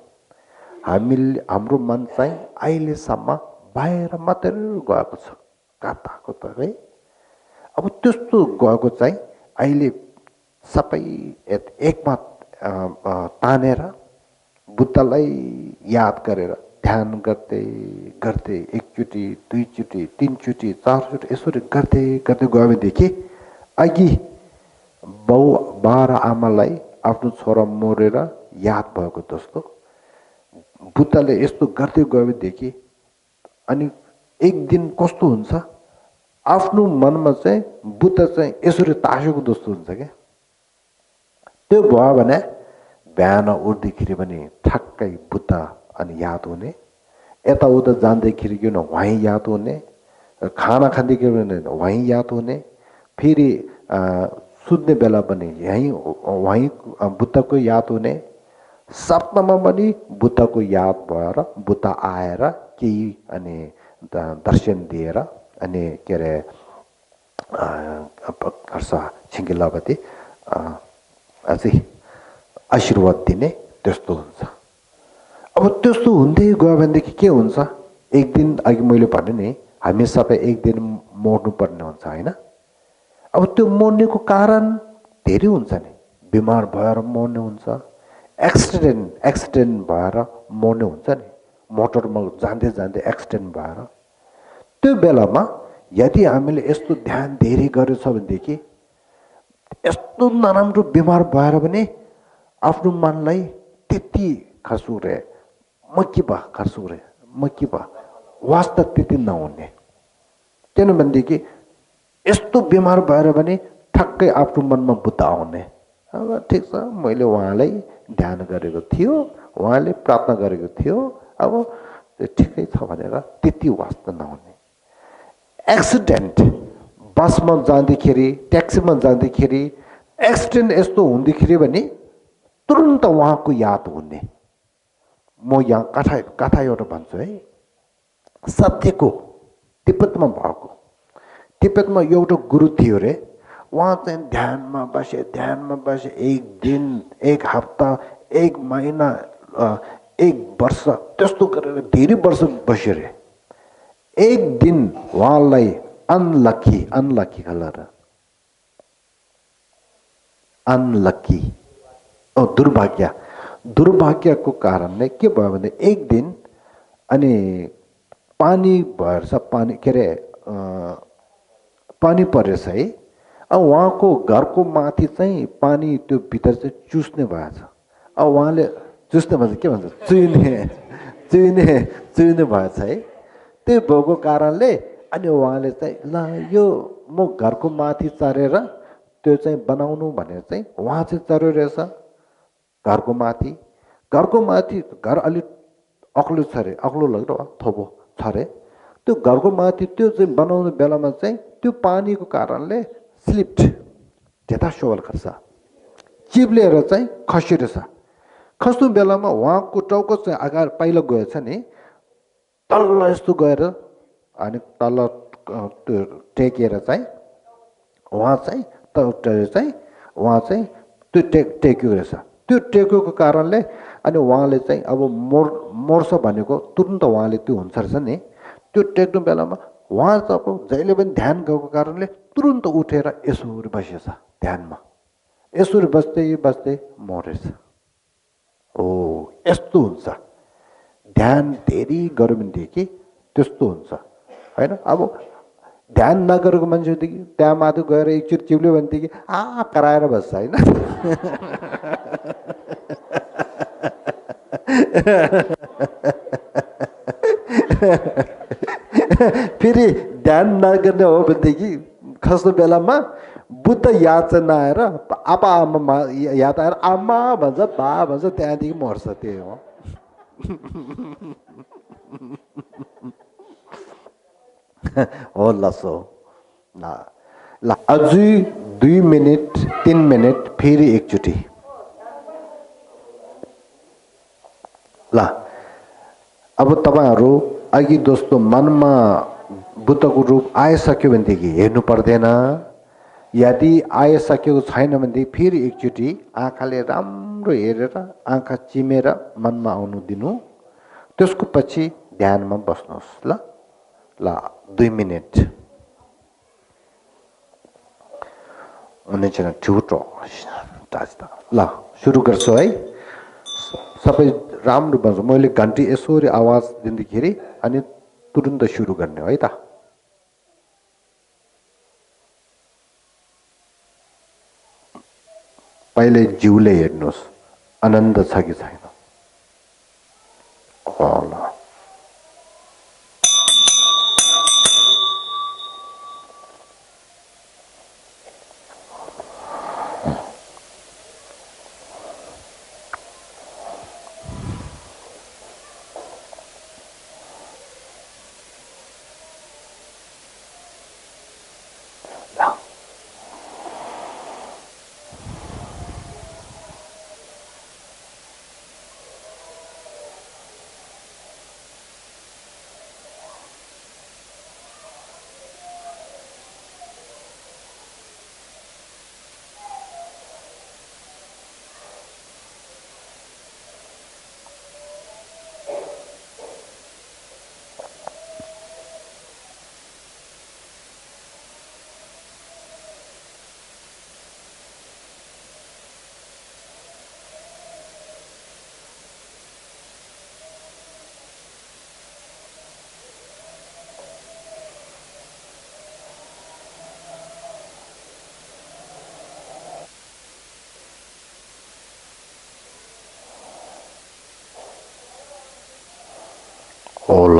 हाम्रो मन चाहिँ अहिलेसम्म बाहिर मात्रै गएको छ, कता है। अब त्यस्तो गएको चाहिँ अहिले सबै एकमा तानेर बुद्धलाई याद गरेर ध्यान गर्दै गर्दै एकचोटि दुईचोटि तीनचोटि चारचोटि यसरी गर्दै गर्दै गयो भनेदेखि अघि बा र आमालाई आफ्नो छोरा मरेर याद भएको जस्तो बुद्धले यस्तो गर्दै गयो भनेदेखि अनि एक दिन कस्तो हुन्छ, आफ्नो मनमा चाहिँ बुद्ध चाहिँ यसरी तासेको जस्तो हुन्छ क्या। त्यो भयो भने बिहान उठ्दाखेरि पनि ठक्कै बुद्ध अनि याद हुने, यताउता जाँदैखेरि किन वहीँ याद हुने, खाना खाँदाखेरि पनि वहीँ याद हुने, फेरि सुत्ने बेला पनि वहीँ बुद्धको याद हुने, सपनामा पनि बुद्धको याद भएर बुद्ध आएर केही अनि दर्शन दिएर अनि के अरे छिङ्गिलावती अझै आशीर्वाद दिने, त्यस्तो हुन्छ। अब त्यस्तो हुँदै गयो भनेदेखि के हुन्छ, एक दिन अघि मैले भने नि हामी सबै एक दिन मर्नुपर्ने हुन्छ होइन। अब त्यो मर्नेको कारण धेरै हुन्छ नि, बिमार भएर मर्ने हुन्छ, एक्सिडेन्ट भएर मर्ने हुन्छ नि, मोटरमा जाँदै जाँदै एक्सिडेन्ट भएर। त्यो बेलामा यदि हामीले यस्तो ध्यान धेरै गरेछ भनेदेखि यस्तो नराम्रो बिमार भएर पनि आफ्नो मनलाई त्यति खर्सुरे मकिबा वास्ता त्यति नहुने। किनभनेदेखि यस्तो बिमार भएर पनि ठक्कै आफ्नो मनमा बुद्ध आउने, अब ठिक छ मैले उहाँलाई ध्यान गरेको थियो, उहाँले प्रार्थना गरेको थियो, अब ठिकै छ भनेर त्यति वास्ता नहुने। एक्सिडेन्ट बसमा जाँदाखेरि ट्याक्सीमा जाँदाखेरि एक्सिडेन्ट यस्तो हुँदाखेरि पनि तुरुन्त उहाँको याद हुने। म यहाँ कथा एउटा भन्छु है, सत्यको तिब्बतमा भएको। तिब्बतमा एउटा गुरु थियो रे, उहाँ चाहिँ ध्यानमा बसे 1 दिन 1 हप्ता 1 महिना 1 वर्ष त्यस्तो गरेर धेरै वर्ष बस्यो रे। एक दिन उहाँलाई अनलकी कलर दुर्भाग्य दुर्भाग्यको कारणले के भयो भने एक दिन अनि पानी भएछ पानी के अरे पानी परेछ है अब उहाँको घरको माथि चाहिँ पानी त्यो भित्र चाहिँ चुस्ने भएछ अब उहाँले चुस्ने भन्छ के भन्छ चुइने भएछ है त्यो भएको कारणले अनि उहाँले चाहिँ ल यो म घरको माथि चढेर त्यो चाहिँ बनाउनु भनेर चाहिँ उहाँ चाहिँ चढ्यो रहेछ घरको माथि घर अलिक अग्लो छ अरे अग्लो लाग्यो थोपो छ अरे त्यो घरको माथि त्यो चाहिँ बनाउने बेलामा चाहिँ त्यो पानीको कारणले स्लिप्ड झेता सोवल खस्छ चिप्लेर चाहिँ खसिरहेछ खस्नु बेलामा उहाँको टाउको चाहिँ अगाडि पाइला गएछ नि तल्ल यस्तो गएर अनि तल त्यो टेकेर चाहिँ उहाँ चाहिँ उहाँ चाहिँ त्यो टेक्यो रहेछ त्यो टेकेको कारणले अनि उहाँले चाहिँ अब मर्छ भनेको तुरुन्त उहाँले त्यो हुन्छ रहेछ नि त्यो टेक्नु बेलामा उहाँ चाहिँ अब जहिले पनि ध्यान गएको कारणले तुरुन्त उठेर यसरी बसेछ ध्यानमा यसरी बस्दै मरेछ हो यस्तो हुन्छ ध्यान धेरै गऱ्यो भनेदेखि त्यस्तो हुन्छ होइन अब ध्यान नगरेको मान्छेदेखि त्यहाँ माथि गएर एकचोटि चिप्ल्यो भनेदेखि कराएर बस्छ होइन फेरि ध्यान नगर्ने हो भनेदेखि खस्नु बेलामा बुद्ध याद चाहिँ नआएर आमा याद आएर आमा भन्छ बा भन्छ त्यहाँदेखि मर्छ त्यही हो हो लसो ल अझै 2 मिनट 3 मिनट फेरि एकचोटि ल अब तपाईँहरू अघि दोस्तो मनमा बुद्धको रूप आइसक्यो भनेदेखि हेर्नु पर्दैन यदि आइसकेको छैन भनेदेखि फेरि एकचोटि आँखाले राम्रो हेरेर आँखा चिमेर मनमा आउनु दिनु त्यसको पछि ध्यानमा बस्नुहोस् ल 2 मिनट उनीसँग ठुटो ल सुरु गर्छु है सबै राम्रो बन्छ मैले घन्टी यसरी आवाज दिँदाखेरि अनि तुरुन्त सुरु गर्ने है त पहिले जिउले हेर्नुहोस् आनन्द छ कि छैन ल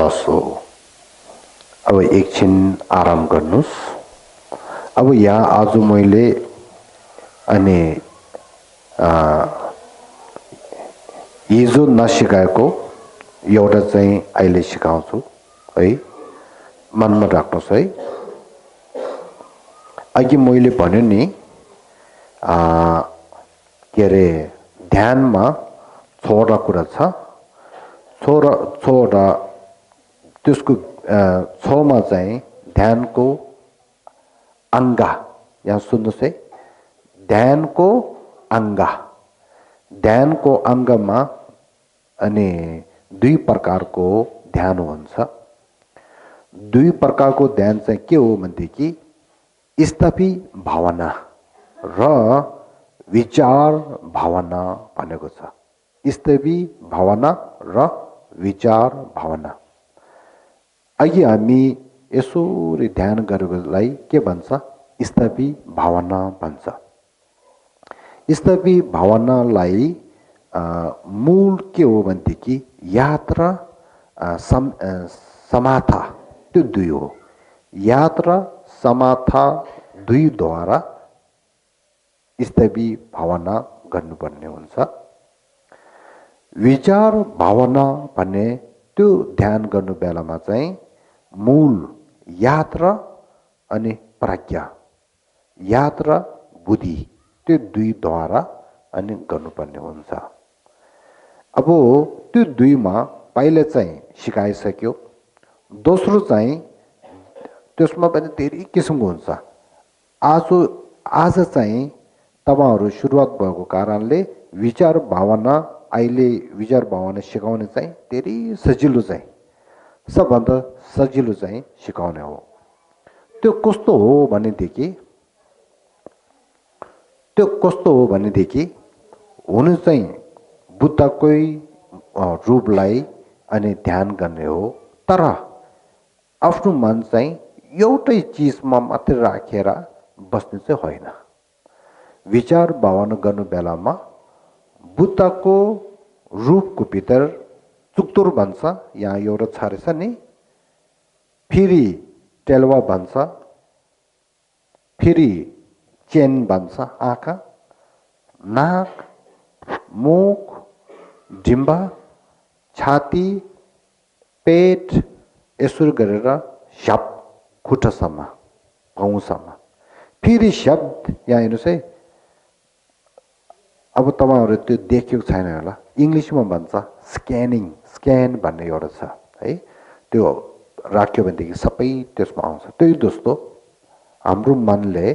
लसो अब एकछिन आराम गर्नुहोस् अब यहाँ आज मैले अनि हिजो नसिकाएको एउटा चाहिँ अहिले सिकाउँछु है मनमा राख्नुहोस् है अघि मैले भने नि के अरे ध्यानमा 6वटा कुरा छ छोरा त्यसको 6मा चाहिँ ध्यानको अङ्ग यहाँ सुन्नुहोस् है ध्यानको अङ्गमा अनि 2 प्रकारको ध्यान हुन्छ 2 प्रकारको ध्यान चाहिँ के हो भनेदेखि स्थपी भावना र विचार भावना भनेको छ स्तवी भावना र विचार भावना। अघि हामी यसरी ध्यान गरेकोलाई के भन्छ? स्तवी भावना भन्छ। स्तवी भावनालाई मूल के हो भनेदेखि याद र समाथा, त्यो दुई हो। याद र समाथा दुईद्वारा स्तवी भावना गर्नुपर्ने हुन्छ। विचार भावना भन्ने त्यो ध्यान गर्नु बेलामा चाहिँ मूल याद र अनि प्रज्ञा, याद र बुद्धि, त्यो दुईद्वारा अनि गर्नुपर्ने हुन्छ। अब त्यो दुईमा पहिला चाहिँ सिकाइसक्यो। दोस्रो चाहिँ त्यसमा पनि धेरै किसिमको हुन्छ। आज चाहिँ तपाईहरु सुरुवात भएको कारणले विचार भावना, अहिले विचार भावना सिकाउने चाहिँ धेरै सजिलो, चाहिँ सबभन्दा सजिलो चाहिँ सिकाउने हो। त्यो कस्तो हो भनेदेखि हुनु चाहिँ बुद्धकै रूपलाई अनि ध्यान गर्ने हो, तर आफ्नो मन चाहिँ एउटै चिजमा मात्र राखेर बस्ने चाहिँ होइन। विचार भावना गर्नु बेलामा बुद्धको रूपको भित्र चुक्तुर भन्छ, यहाँ एउटा छरेछ नि, फेरि टेलवा भन्छ, फेरि चेन भन्छ, आँखा, नाक, मुख, जिम्बा, छाती, पेट, यसरी गरेर शब्द खुट्टासम्म, पाउसम्म, फेरि शब्द। यहाँ हेर्नुहोस् है, अब तपाईहरु त्यो देखेको छैन होला, इङ्ग्लिसमा भन्छ स्क्यानिङ, स्क्यान भन्ने एउटा छ है। त्यो राख्यो भनेदेखि सबै त्यसमा आउँछ। त्यही जस्तो हाम्रो मनले,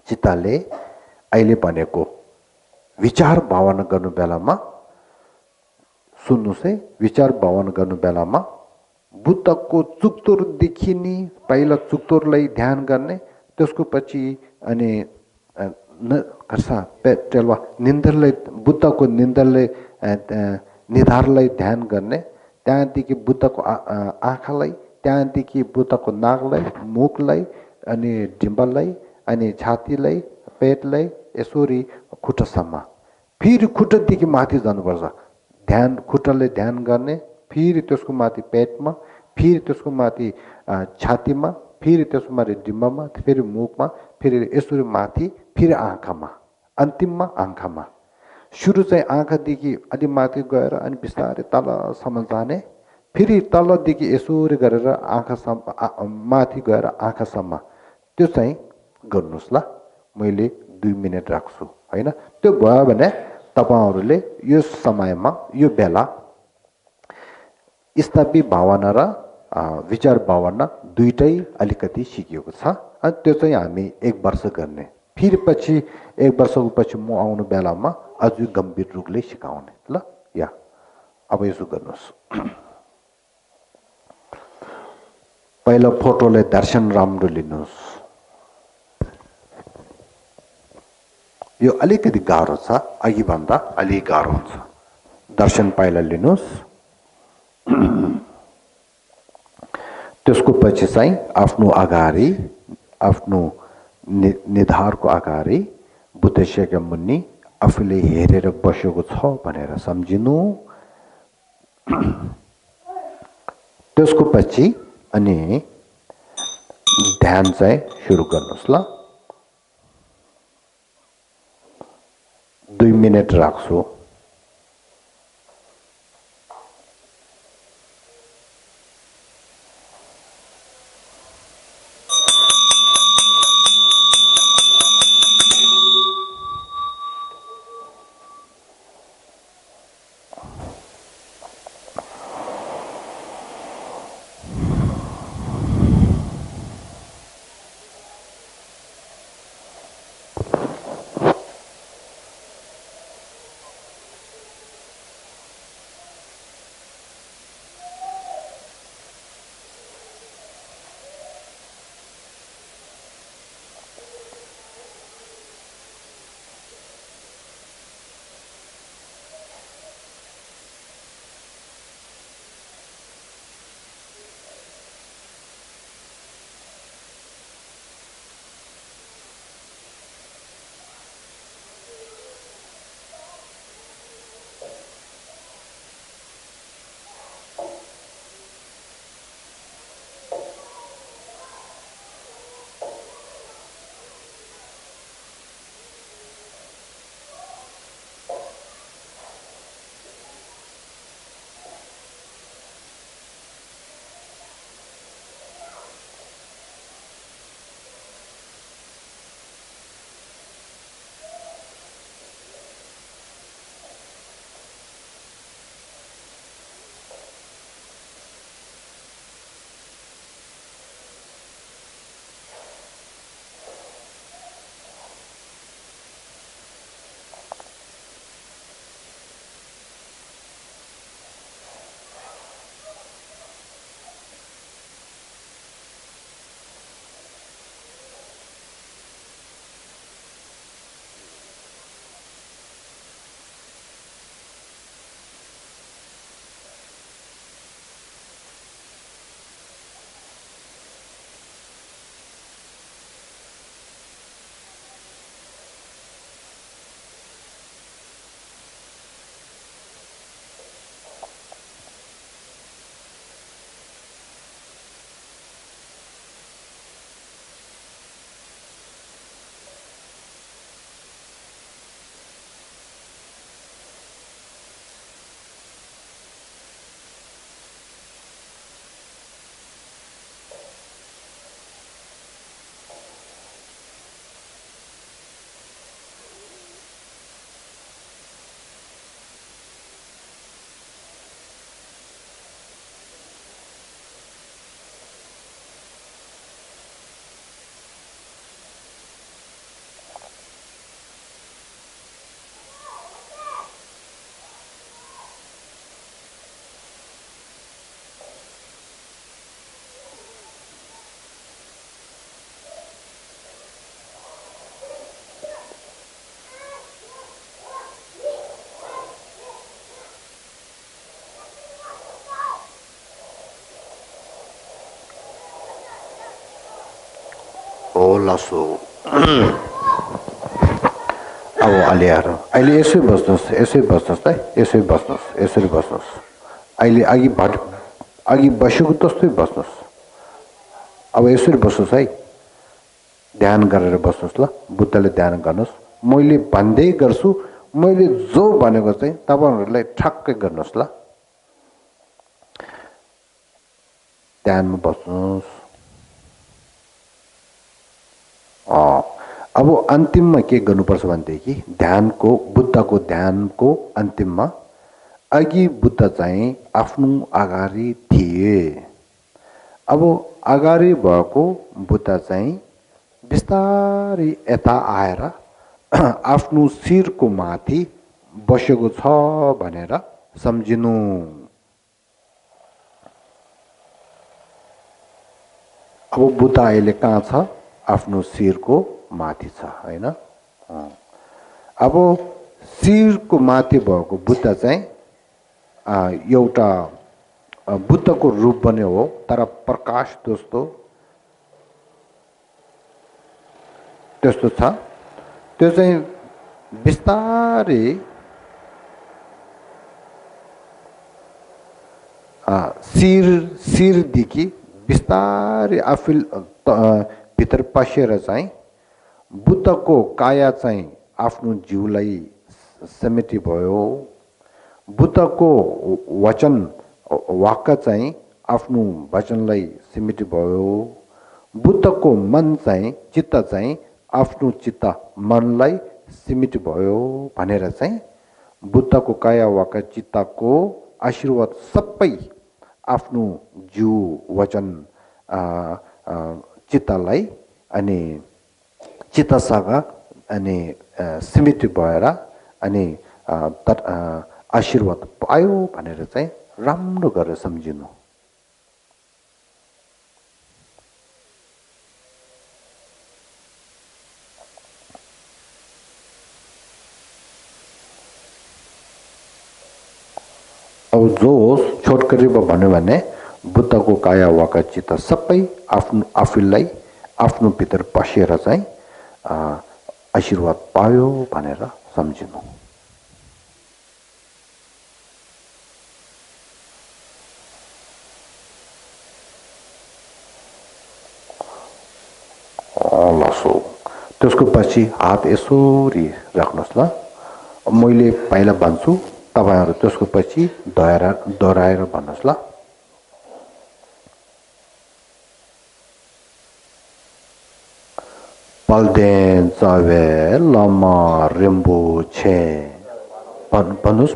चित्तले अहिले भनेको विचार भावना गर्नु बेलामा सुन्नुस् है, विचार भावना गर्नु बेलामा बुद्धको चुक्तुरदेखि नि पहिला चुक्तुरलाई ध्यान गर्ने, त्यसको पछि अनि टेलवा निन्द्रलाई, बुद्धको निन्द्रले निधारलाई ध्यान गर्ने, त्यहाँदेखि बुद्धको आँखालाई, त्यहाँदेखि बुद्धको नाकलाई, मुखलाई, अनि डिम्बललाई, अनि छातीलाई, पेटलाई, यसरी खुट्टासम्म, फेरि खुट्टादेखि माथि जानुपर्छ। ध्यान खुट्टाले ध्यान गर्ने, फेरि त्यसको माथि पेटमा, फेरि त्यसको माथि छातीमा, फेरि त्यसको माथि डिम्बामा, फेरि मुखमा, फेरि यसरी माथि, फेरि आँखामा, अन्तिममा आँखामा। सुरु चाहिँ आँखादेखि अलि माथि गएर अनि बिस्तारै तलसम्म जाने, फेरि तलदेखि यसरी गरेर आँखासम्म, माथि गएर आँखासम्म। त्यो चाहिँ गर्नुहोस् ल, मैले 2 मिनेट राख्छु हैन। त्यो भयो भने तपाईहरुले यो समयमा, यो बेला स्तवी भावना र विचार भावना दुईटै अलिकति सिकिएको छ। अनि त्यो चाहिँ हामी 1 वर्ष गर्ने, फेरि पछि 1 वर्षको पछि म आउनु बेलामा अझ गम्भीर रूपले सिकाउने ल। या अब यसो गर्नुहोस्, पहिलो फोटोले दर्शन राम्रो लिनुहोस्। यो अलिकति गाह्रो छ, अघि भन्दा अलि गाह्रो हुन्छ। दर्शन पहिला लिनुहोस्, त्यसको पछि चाहिँ आफ्नो अगाडि, आफ्नो निधारको अगाडि बुद्ध शाक्यमुनि आफूले हेरेर बसेको छ भनेर सम्झिनु। त्यसको पछि अनि ध्यान चाहिँ सुरु गर्नुहोस् ल। 2 मिनेट राख्छु। लसो अब अलियारो अहिले यसै बस्नुहोस् है यसै बस्नुहोस् अहिले अघि बसेको जस्तै बस्नुहोस् अब यसरी बस्नुहोस् है ध्यान गरेर बस्नुहोस् ल बुद्धले ध्यान गर्नुहोस् मैले भन्दै गर्छु मैले जो भनेको चाहिँ तपाईहरुलाई ठक्कै गर्नुहोस् ल ध्यानमा बस्नुहोस् अब अन्तिममा के गर्नुपर्छ भनेदेखि बुद्धको ध्यानको अन्तिममा अघि बुद्ध चाहिँ आफ्नो अगाडि थिए अब अगाडि भएको बुद्ध चाहिँ बिस्तारै यता आएर आफ्नो शिरको माथि बसेको छ भनेर सम्झिनु अब बुद्ध अहिले कहाँ छ आफ्नो शिरको माथि छ हैन अब शिरको माथि भएको बुद्ध चाहिँ एउटा बुद्धको रूप बन्यो हो तर प्रकाश त्यस्तो छ त्यो चाहिँ बिस्तारै शिरदेखि बिस्तारै आफू भित्र पसेर चाहिँ बुद्धको काया चाहिँ आफ्नो जिउलाई समेटी भयो बुद्धको वचन वाक्य चाहिँ आफ्नो वचनलाई सिमेटी भयो बुद्धको मन चाहिँ चित्त चाहिँ आफ्नो चित्त मनलाई सिमेटी भयो भनेर चाहिँ बुद्धको काया वाक्य चित्तको आशीर्वाद सबै आफ्नो जिउ वचन चित्तलाई अनि चित्तसँग अनि सिमेटी भएर अनि आशीर्वाद पायो भनेर चाहिँ राम्रो गरेर सम्झिनु अब जो छोटकरीमा भन्यो भने बुद्धको काया वाक्य चित्त सबै आफूलाई आफ्नो भित्र पसेर चाहिँ आशीर्वाद पायो भनेर सम्झिनु लसो त्यसको पछि हात यसरी राख्नुहोस् ल मैले पहिला भन्छु तपाईहरु त्यसको पछि दोहोऱ्याएर भन्नुहोस् ल पल्देन चावे लमा रिम्बुछे भन्नुहोस्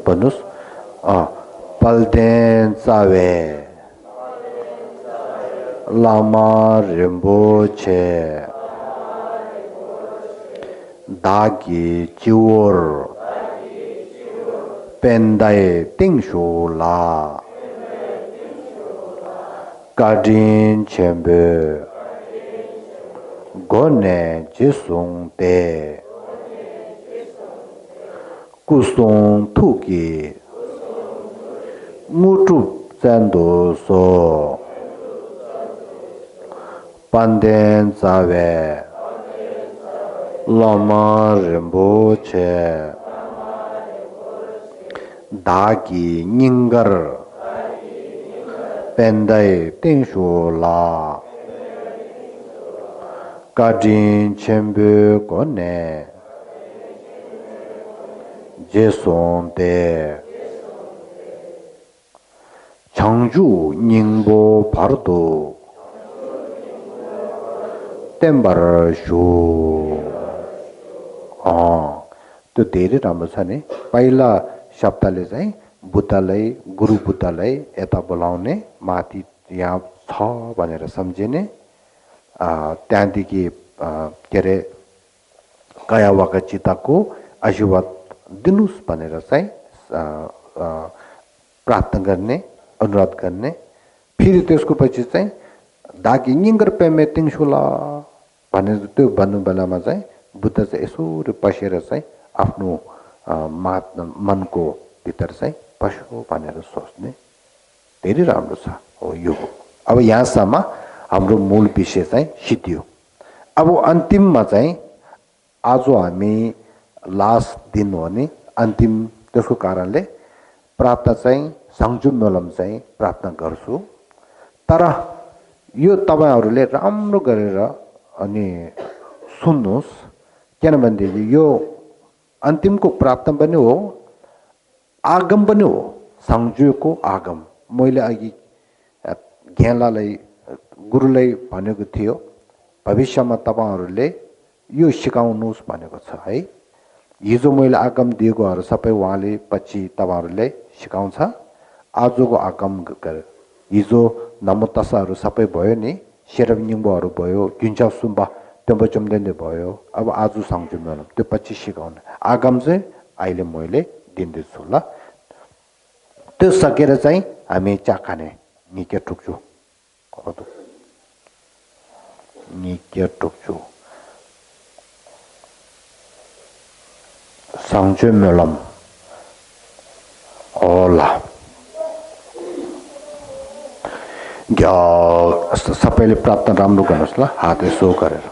पल्देन चावे लमा रिम्बुछे दागी चिवर पेन्दाई तिङशुला गाडिन छेम्बे गोने जिसुङते कुसुङ थुकी मुटु चन्दोसो पान्देन चावे लमा रिम्बुछे दागी निंगर पेन्दाई तिङशुला गाडिन छेम्बे गोने जेसोंते 청주 닝보 바르도 템바르쇼 त्यो धेरै राम्रो छ नि पहिला शब्दले चाहिँ बुद्धलाई गुरु बुद्धलाई यता बोलाउने माथि यहाँ छ भनेर सम्झिने त्यहाँदेखि के अरे काया वाक्य चित्तको आशीर्वाद दिनुस् भनेर चाहिँ प्रार्थना गर्ने अनुरोध गर्ने फेरि त्यसको पछि चाहिँ दागी निंगर पेमे तिङशुला भनेर त्यो भन्नु बेलामा चाहिँ बुद्ध चाहिँ यसो पसेर चाहिँ आफ्नो मनको भित्र चाहिँ पस्यो भनेर सोच्ने धेरै राम्रो छ हो यो अब यहाँसम्म हाम्रो मूल विषय चाहिँ सिद्धियो अब अन्तिममा चाहिँ आज हामी लास्ट दिन हो नि अन्तिम त्यसको कारणले प्रार्थना चाहिँ सङ्जु मेलम चाहिँ प्रार्थना गर्छु तर यो तपाईहरुले राम्रो गरेर अनि सुन्नुस् किनभनेदेखि यो अन्तिमको प्रार्थना पनि हो आगम पनि हो सङ्जुको आगम मैले अघि ज्ञानलाई गुरुलाई भनेको थियो भविष्यमा तपाईहरुले यो सिकाउनुस् भनेको छ है हिजो मैले आगम दिएकोहरु सबै उहाँले पछि तपाईहरुले सिकाउँछ आजको आगम हिजो नमोतसाहरु सबै भयो नि शेरबनिङबोहरु भयो जुन्चा सुम्बा त्यम्बचम्देले भयो अब आज सङ्जु मेलम त्यो पछि सिकाउने आगम चाहिँ अहिले मैले दिन्दैछु ल त्यो सकेर चाहिँ हामी चा खाने निके ठुक्छु निके ठुक्छु सङ्जु मेलम होला सबैले प्रार्थना राम्रो गर्नुहोस् ल हात यसो गरेर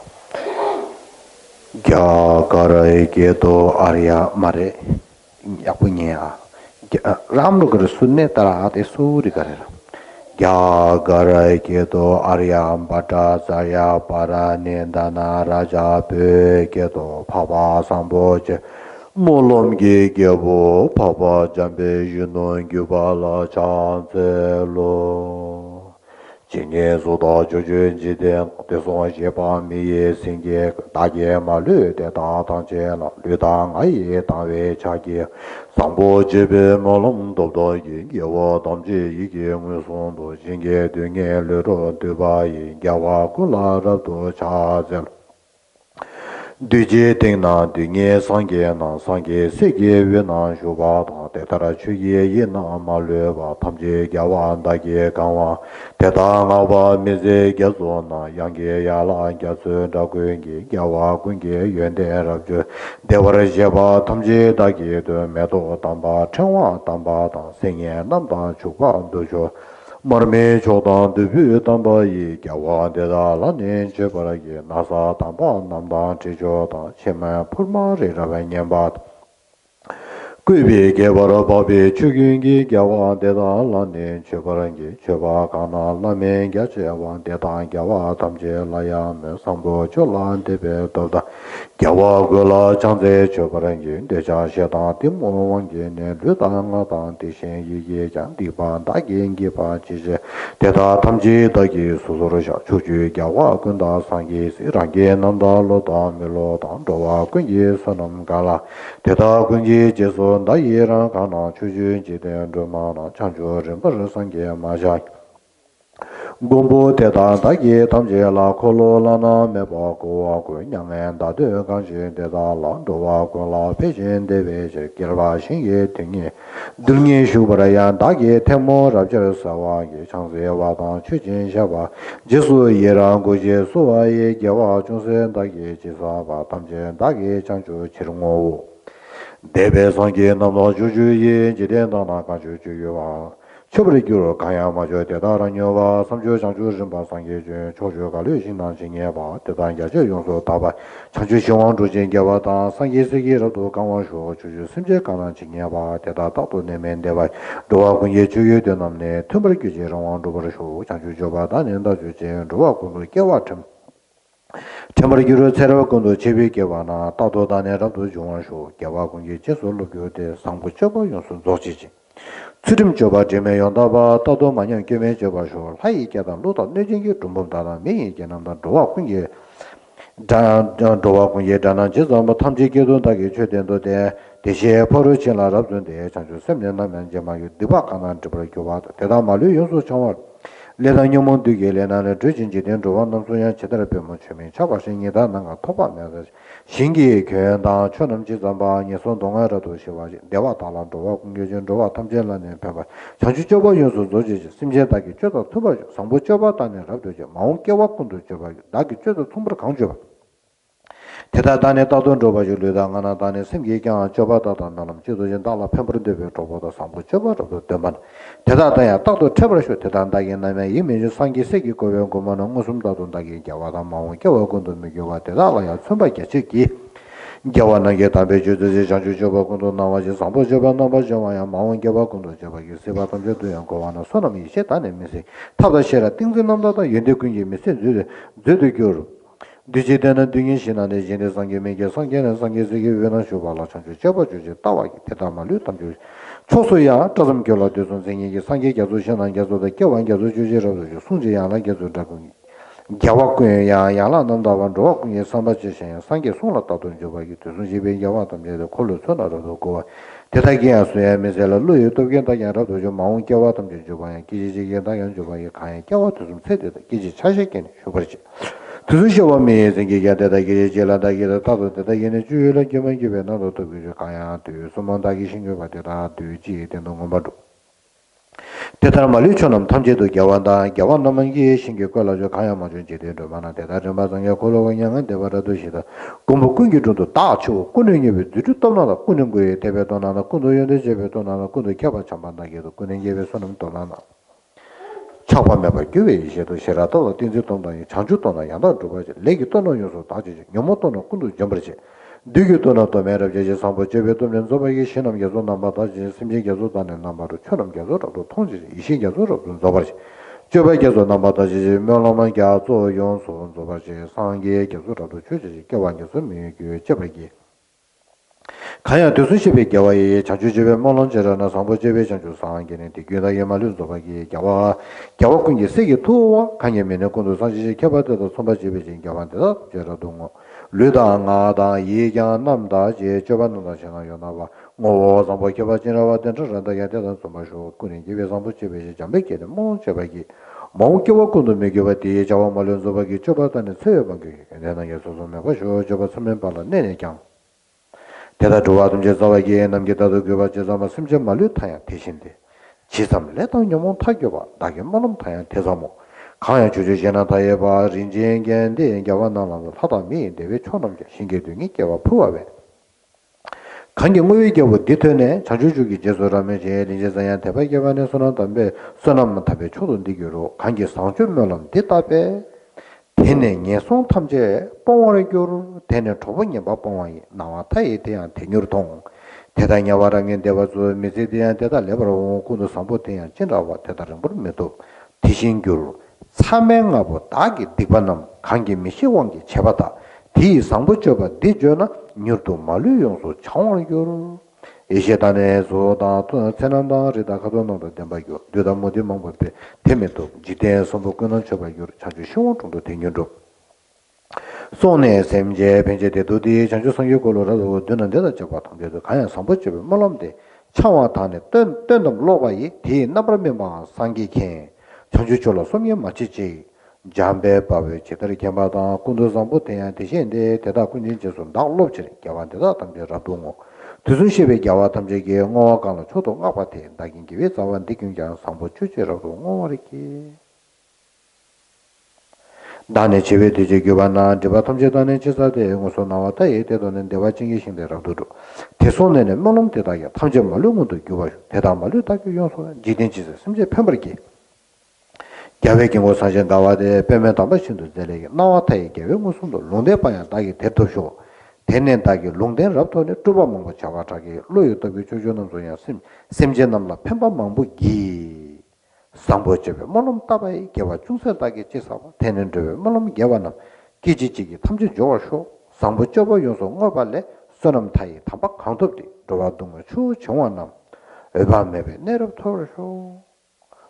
क्या करे के तो आर्या मारे यापुन्या राम्रो गरेर सुन्ने तर हात यसोरी गरेर क्या करे के तो आर्या बाटा चाया पारा नेदाना राजा पे के तो फाबा संबोच मोलम के वो फाबा Jambey युनों ग्युबाला चांसेलो今年做到九军几点？得说些把米也新嘅大爷嘛，绿的大当街了，绿当阿爷当为茶叶，上坡这边马龙多多人，给我当街一件我送到新嘅对眼绿着对吧？给我过来了多茶子了。对接定那对眼上街那上街世界越南学吧他带他来去也那马路吧，他们这给我大街讲话。대단하바 미제 겨소나 양게 야라 겨소 다고게 겨와 군게 연대랍죠 대버르제바 탐제 다게도 매도 담바 청와 담바다 생예 남바 주바 도죠 머메 조단 드뷰 담바이 겨와 대다라네 제버라게 나사 담바 남다 제조다 체마 풀마레라바 냠바 Kubi gebara babi chugungi gyawa deda lani chubarangi chuba kana lami gyachewa deda gyawa tamche layame sambo chulan tebe dobda gyawa gula changze chubarangi decha shetan timo wangi ne luda nga dan dishin yi jan dipan dagi ngi pa chiche deda tamche dagi susuru sha chuchu gyawa gunda sangi sirangi namda loda milo dan dowa gungi sunam gala deda gungi jesu 나 예랑 가나 추주 지대 드마나 창조 림버 상계 마자 공부 대다 다게 담제라 콜로라나 메바고 아고 냥엔 다데 간시 대다 란도와 고라 페진 데베제 길바 신예 등이 등이 슈버야 다게 테모 랍저사와게 창세 와다 추진 샤바 제수 예랑 고제 소와예 개와 중세 다게 지사바 담제 다게 창조 지롱오 대배성계 남도 주주의 지대나나 가주주요와 초브리교로 가야마저 대다라녀와 삼주 장주 전바상계주 초주가 류신난 신예바 대단야저 용서 다바 장주 신왕 주진계와다 상계세계로도 강원쇼 주주 심제 강한 진예바 대다다도 내면대바 도와군예 주요된 남네 tum브리교제랑 왕도버쇼 장주 조바다 년다 주진 도와군을 깨와점 tembar기로 새로운도 제비개와나 따도다네라도 중앙쇼 개와군기 제솔로 교대 상부처버 요소 조지지 트림 줘봐 제메 연다바 따도 마냥 개메 줘봐쇼 하이게다 로다 내진기 좀 메이게 남다 도와군기 다 도와군기 다나 제자마 탐지게도 다게 최된도데 대시에 포르진라랍던데 자주 셈년나면 제마요 디바카나 드버교와 대다말류 요소 정말 레다뇽몬 되게레나는 드진지된 조원남 소년 제대로 배면 최면 차바신이다 나가 토바면서 신기 교연다 초넘지 잠바 예선 동아라도 시와지 내와 달란도와 공교전 조와 탐제라는 배바 자주 접어 요소 조지 심제다기 쩌도 토바 상부 접었다는 rab도죠 마음 깨와군도 접어 나기 쩌도 통부를 강조봐 대다단에 따던 로바줄로다가나 단에 생기경 저바다단 나름 지도진 달라 펜브르데베 로보다 상부 저바도 되만 대다다야 딱도 쳐버려 대단다게 나면 이민주 상기 세기 고변 고만은 무슨 다돈다게 겨와다 마음 겨와군도 미교가 대다라야 선박에 지기 겨와나게 담배 주듯이 장주 저바군도 나와지 상부 저바 나와져야 마음 겨와군도 저바게 세바던 저도양 고와나 소놈이 셰다네 미세 타다시라 띵즈남다다 연대군이 미세 저도 디지털은 등인 신안의 진의 상계매개 상계는 상계세계 외난 쇼발라 chan주 접어주지 따와기 대담말로 담주 초소야 저점 결라도 선생에게 상계 개조 신안 개조의 개완 개조 주제로도 순지야나 개조다고 개와꾸야 야라 남다반 로꾸에 삼바지신 상계 송라다도 저바기 순지베 야와담제도 콜로 선하로도 고 대다기야 수야 메셀로 루요도겐다야라도 좀 마운 개와담제 저바야 기지지게 다연 저바야 가야 개와도 좀 세대다 기지 차식게 쇼버지 두수시험에 생기게 되다기에 제라다기에 따도 되다기에 주요를 겸하기에 나도 또 가야 돼. 소망다기 신경을 받으라 되지 되는 거 봐도. 대단한 말이처럼 탐제도 겨wan다. 겨wan나면 게 신경 걸어져 가야 맞은 제대로 많아 대단한 마상에 걸어가냐는 대바라도 시다. 공부 끊기도 다 치고 끊는 게 뒤로 떠나다 끊는 거에 대배도 나나 끊어야돼 제배도 나나 끊어 겨바 참만다게도 끊는 게 손은 떠나나. 차관매가 교회 이제도 싫어도 딘지동당이 장주도나 양다 두가지 레기 또는 요소 다지지 녀모도는 군도 점버지 되게도나 또 매럽제제 상부 제배도 면소바기 신함 계속 남바다지 심지 계속다는 남바로 처럼 계속도 통지 이신 계속도 저버지 저배 계속 남바다지 명랑만 계속 용소 저버지 상계 계속도 주지 개완 계속 미교회 저버기 가야 되수십의 겨와의 자주집의 몰론제라나 상보집의 장주 상한계는 대교다의 말류도박이 겨와군기 세계 투와 강예면의 군도 상지지 개발되도 선바집의 진겨반데다 제라동어 르다나다 예경 남다 제 저반노다 생각요나봐 오 상보 개발진라와 된저란다게 되던 선바쇼 군인 집의 상보집의 잠백계는 몽제박이 몽겨와군도 매겨바디 자와 말륜도박이 저바다는 세여방기 내나게 소소매고 저바 선면발라 내내경 대다 좋아든 제사와기에 남기다도 교바 제사마 심전 말로 타야 대신데 지삼 레도 녀몬 타교바 나게 말음 타야 대사모 강야 주주제나 타예바 린지엔겐데 엔겨와 나나도 타다미 대외 초남게 신계등이 깨와 푸와베 강경의 겨우 디테네 자주주기 제소라면 제 린제사야 대박개반에 손한 담배 선함만 탑에 초돈디교로 강계 상주면람 대답에 대내에 송탐제 뽕어의 교를 대내 초봉에 바뽕이 나와타에 대한 대녀동 대단히 와랑에 대와서 메시디한 대다 레버로 군도 상보대한 진라와 대다른 부르면도 디신교로 사맹하고 딱이 디반남 관계 미시원기 제바다 디 상보저바 디저나 뉴도 말류용소 창원교를 예시단에서 다또 세난다리다 가도노도 된바교 되다 모디 망법에 테메도 지대 선보권은 저바교 자주 시원 정도 되냐도 손에 샘제 벤제대도디 자주 성교고로라도 되는 데다 저바 통제도 가야 선보집에 몰람데 차와단에 뜬뜬도 로바이 디 나브르메마 상기케 전주절로 소면 마치지 잠배 밥에 제대로 개마다 군도상부 대한 대신에 대다 군진 제소 나올롭지 개완데다 담제라동어 두순시베 겨와 탐제게 영어가는 초동 아파트에 나긴 기회 자원 대경장 상보 주제라고 ngoriki 다네 제베되제 교반나 데바 탐제단에 제사대 영어서 나왔다 예대도는 대화증이 신대라도 대손에는 물론 대다야 탐제 말로도 교바 대다 말로 다교 요소 지den지스 심제 편버기 야외경고 사전 나와대 빼면 담바신도 되게 나왔다 이게 왜 무슨 롱대바야 다기 대토쇼 대nen다기 롱된 랍토네 뚜바몽고 자와자기 로요도 비조조는 소야 심제남라 펜바망부기 상보집에 몰럼 따바이 개와 중세다기 제사와 대nen데 몰럼 개와나 기지지기 탐지 조어쇼 상보접어 요소 ng어발레 선엄타이 탐박 강dob디 도와동을 추 정원남 에바메베 내럽토르쇼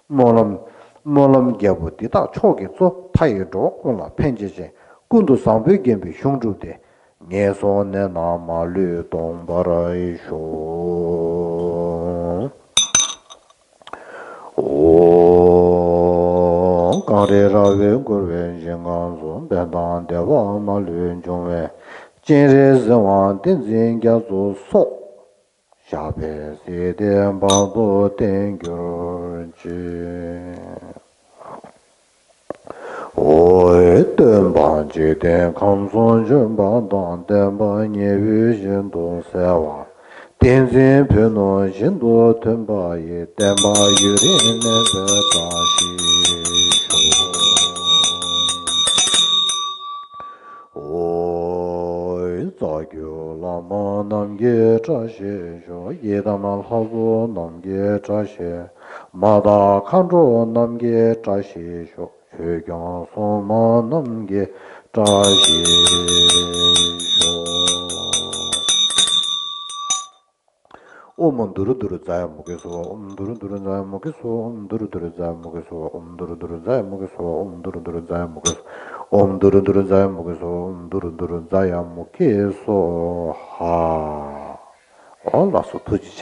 몰럼 개부디다 초기소 타이도 콜라 펜지제 군도 상베겐비 흉주데 예손에 나마르 동바라이쇼 오 가레라베 고르벤징안소 베단데와 말륜종웨 진레즈완 딘징갸소 소 샤베세데 바도 땡겨지 오에든 단지 된 감손 전반 단대바 예비 신도 세와 댄진 변호 신도 템바에 땜바 유리네 베다시 오이 자교 라마 남게 자시쇼 예다만 하고 남게 자시 마다 칸조 남게 자시쇼 회경 소마 남게 자시쇼 오몬두루두루 자야 목에서 옴두루두루 자야 목에서 옴두루두루 자야 목에서 옴두루두루 자야 목에서 옴두루두루 자야 목에서 옴두루두루 자야 목에서 옴두루두루 자야 목에서 하 올라서 터지체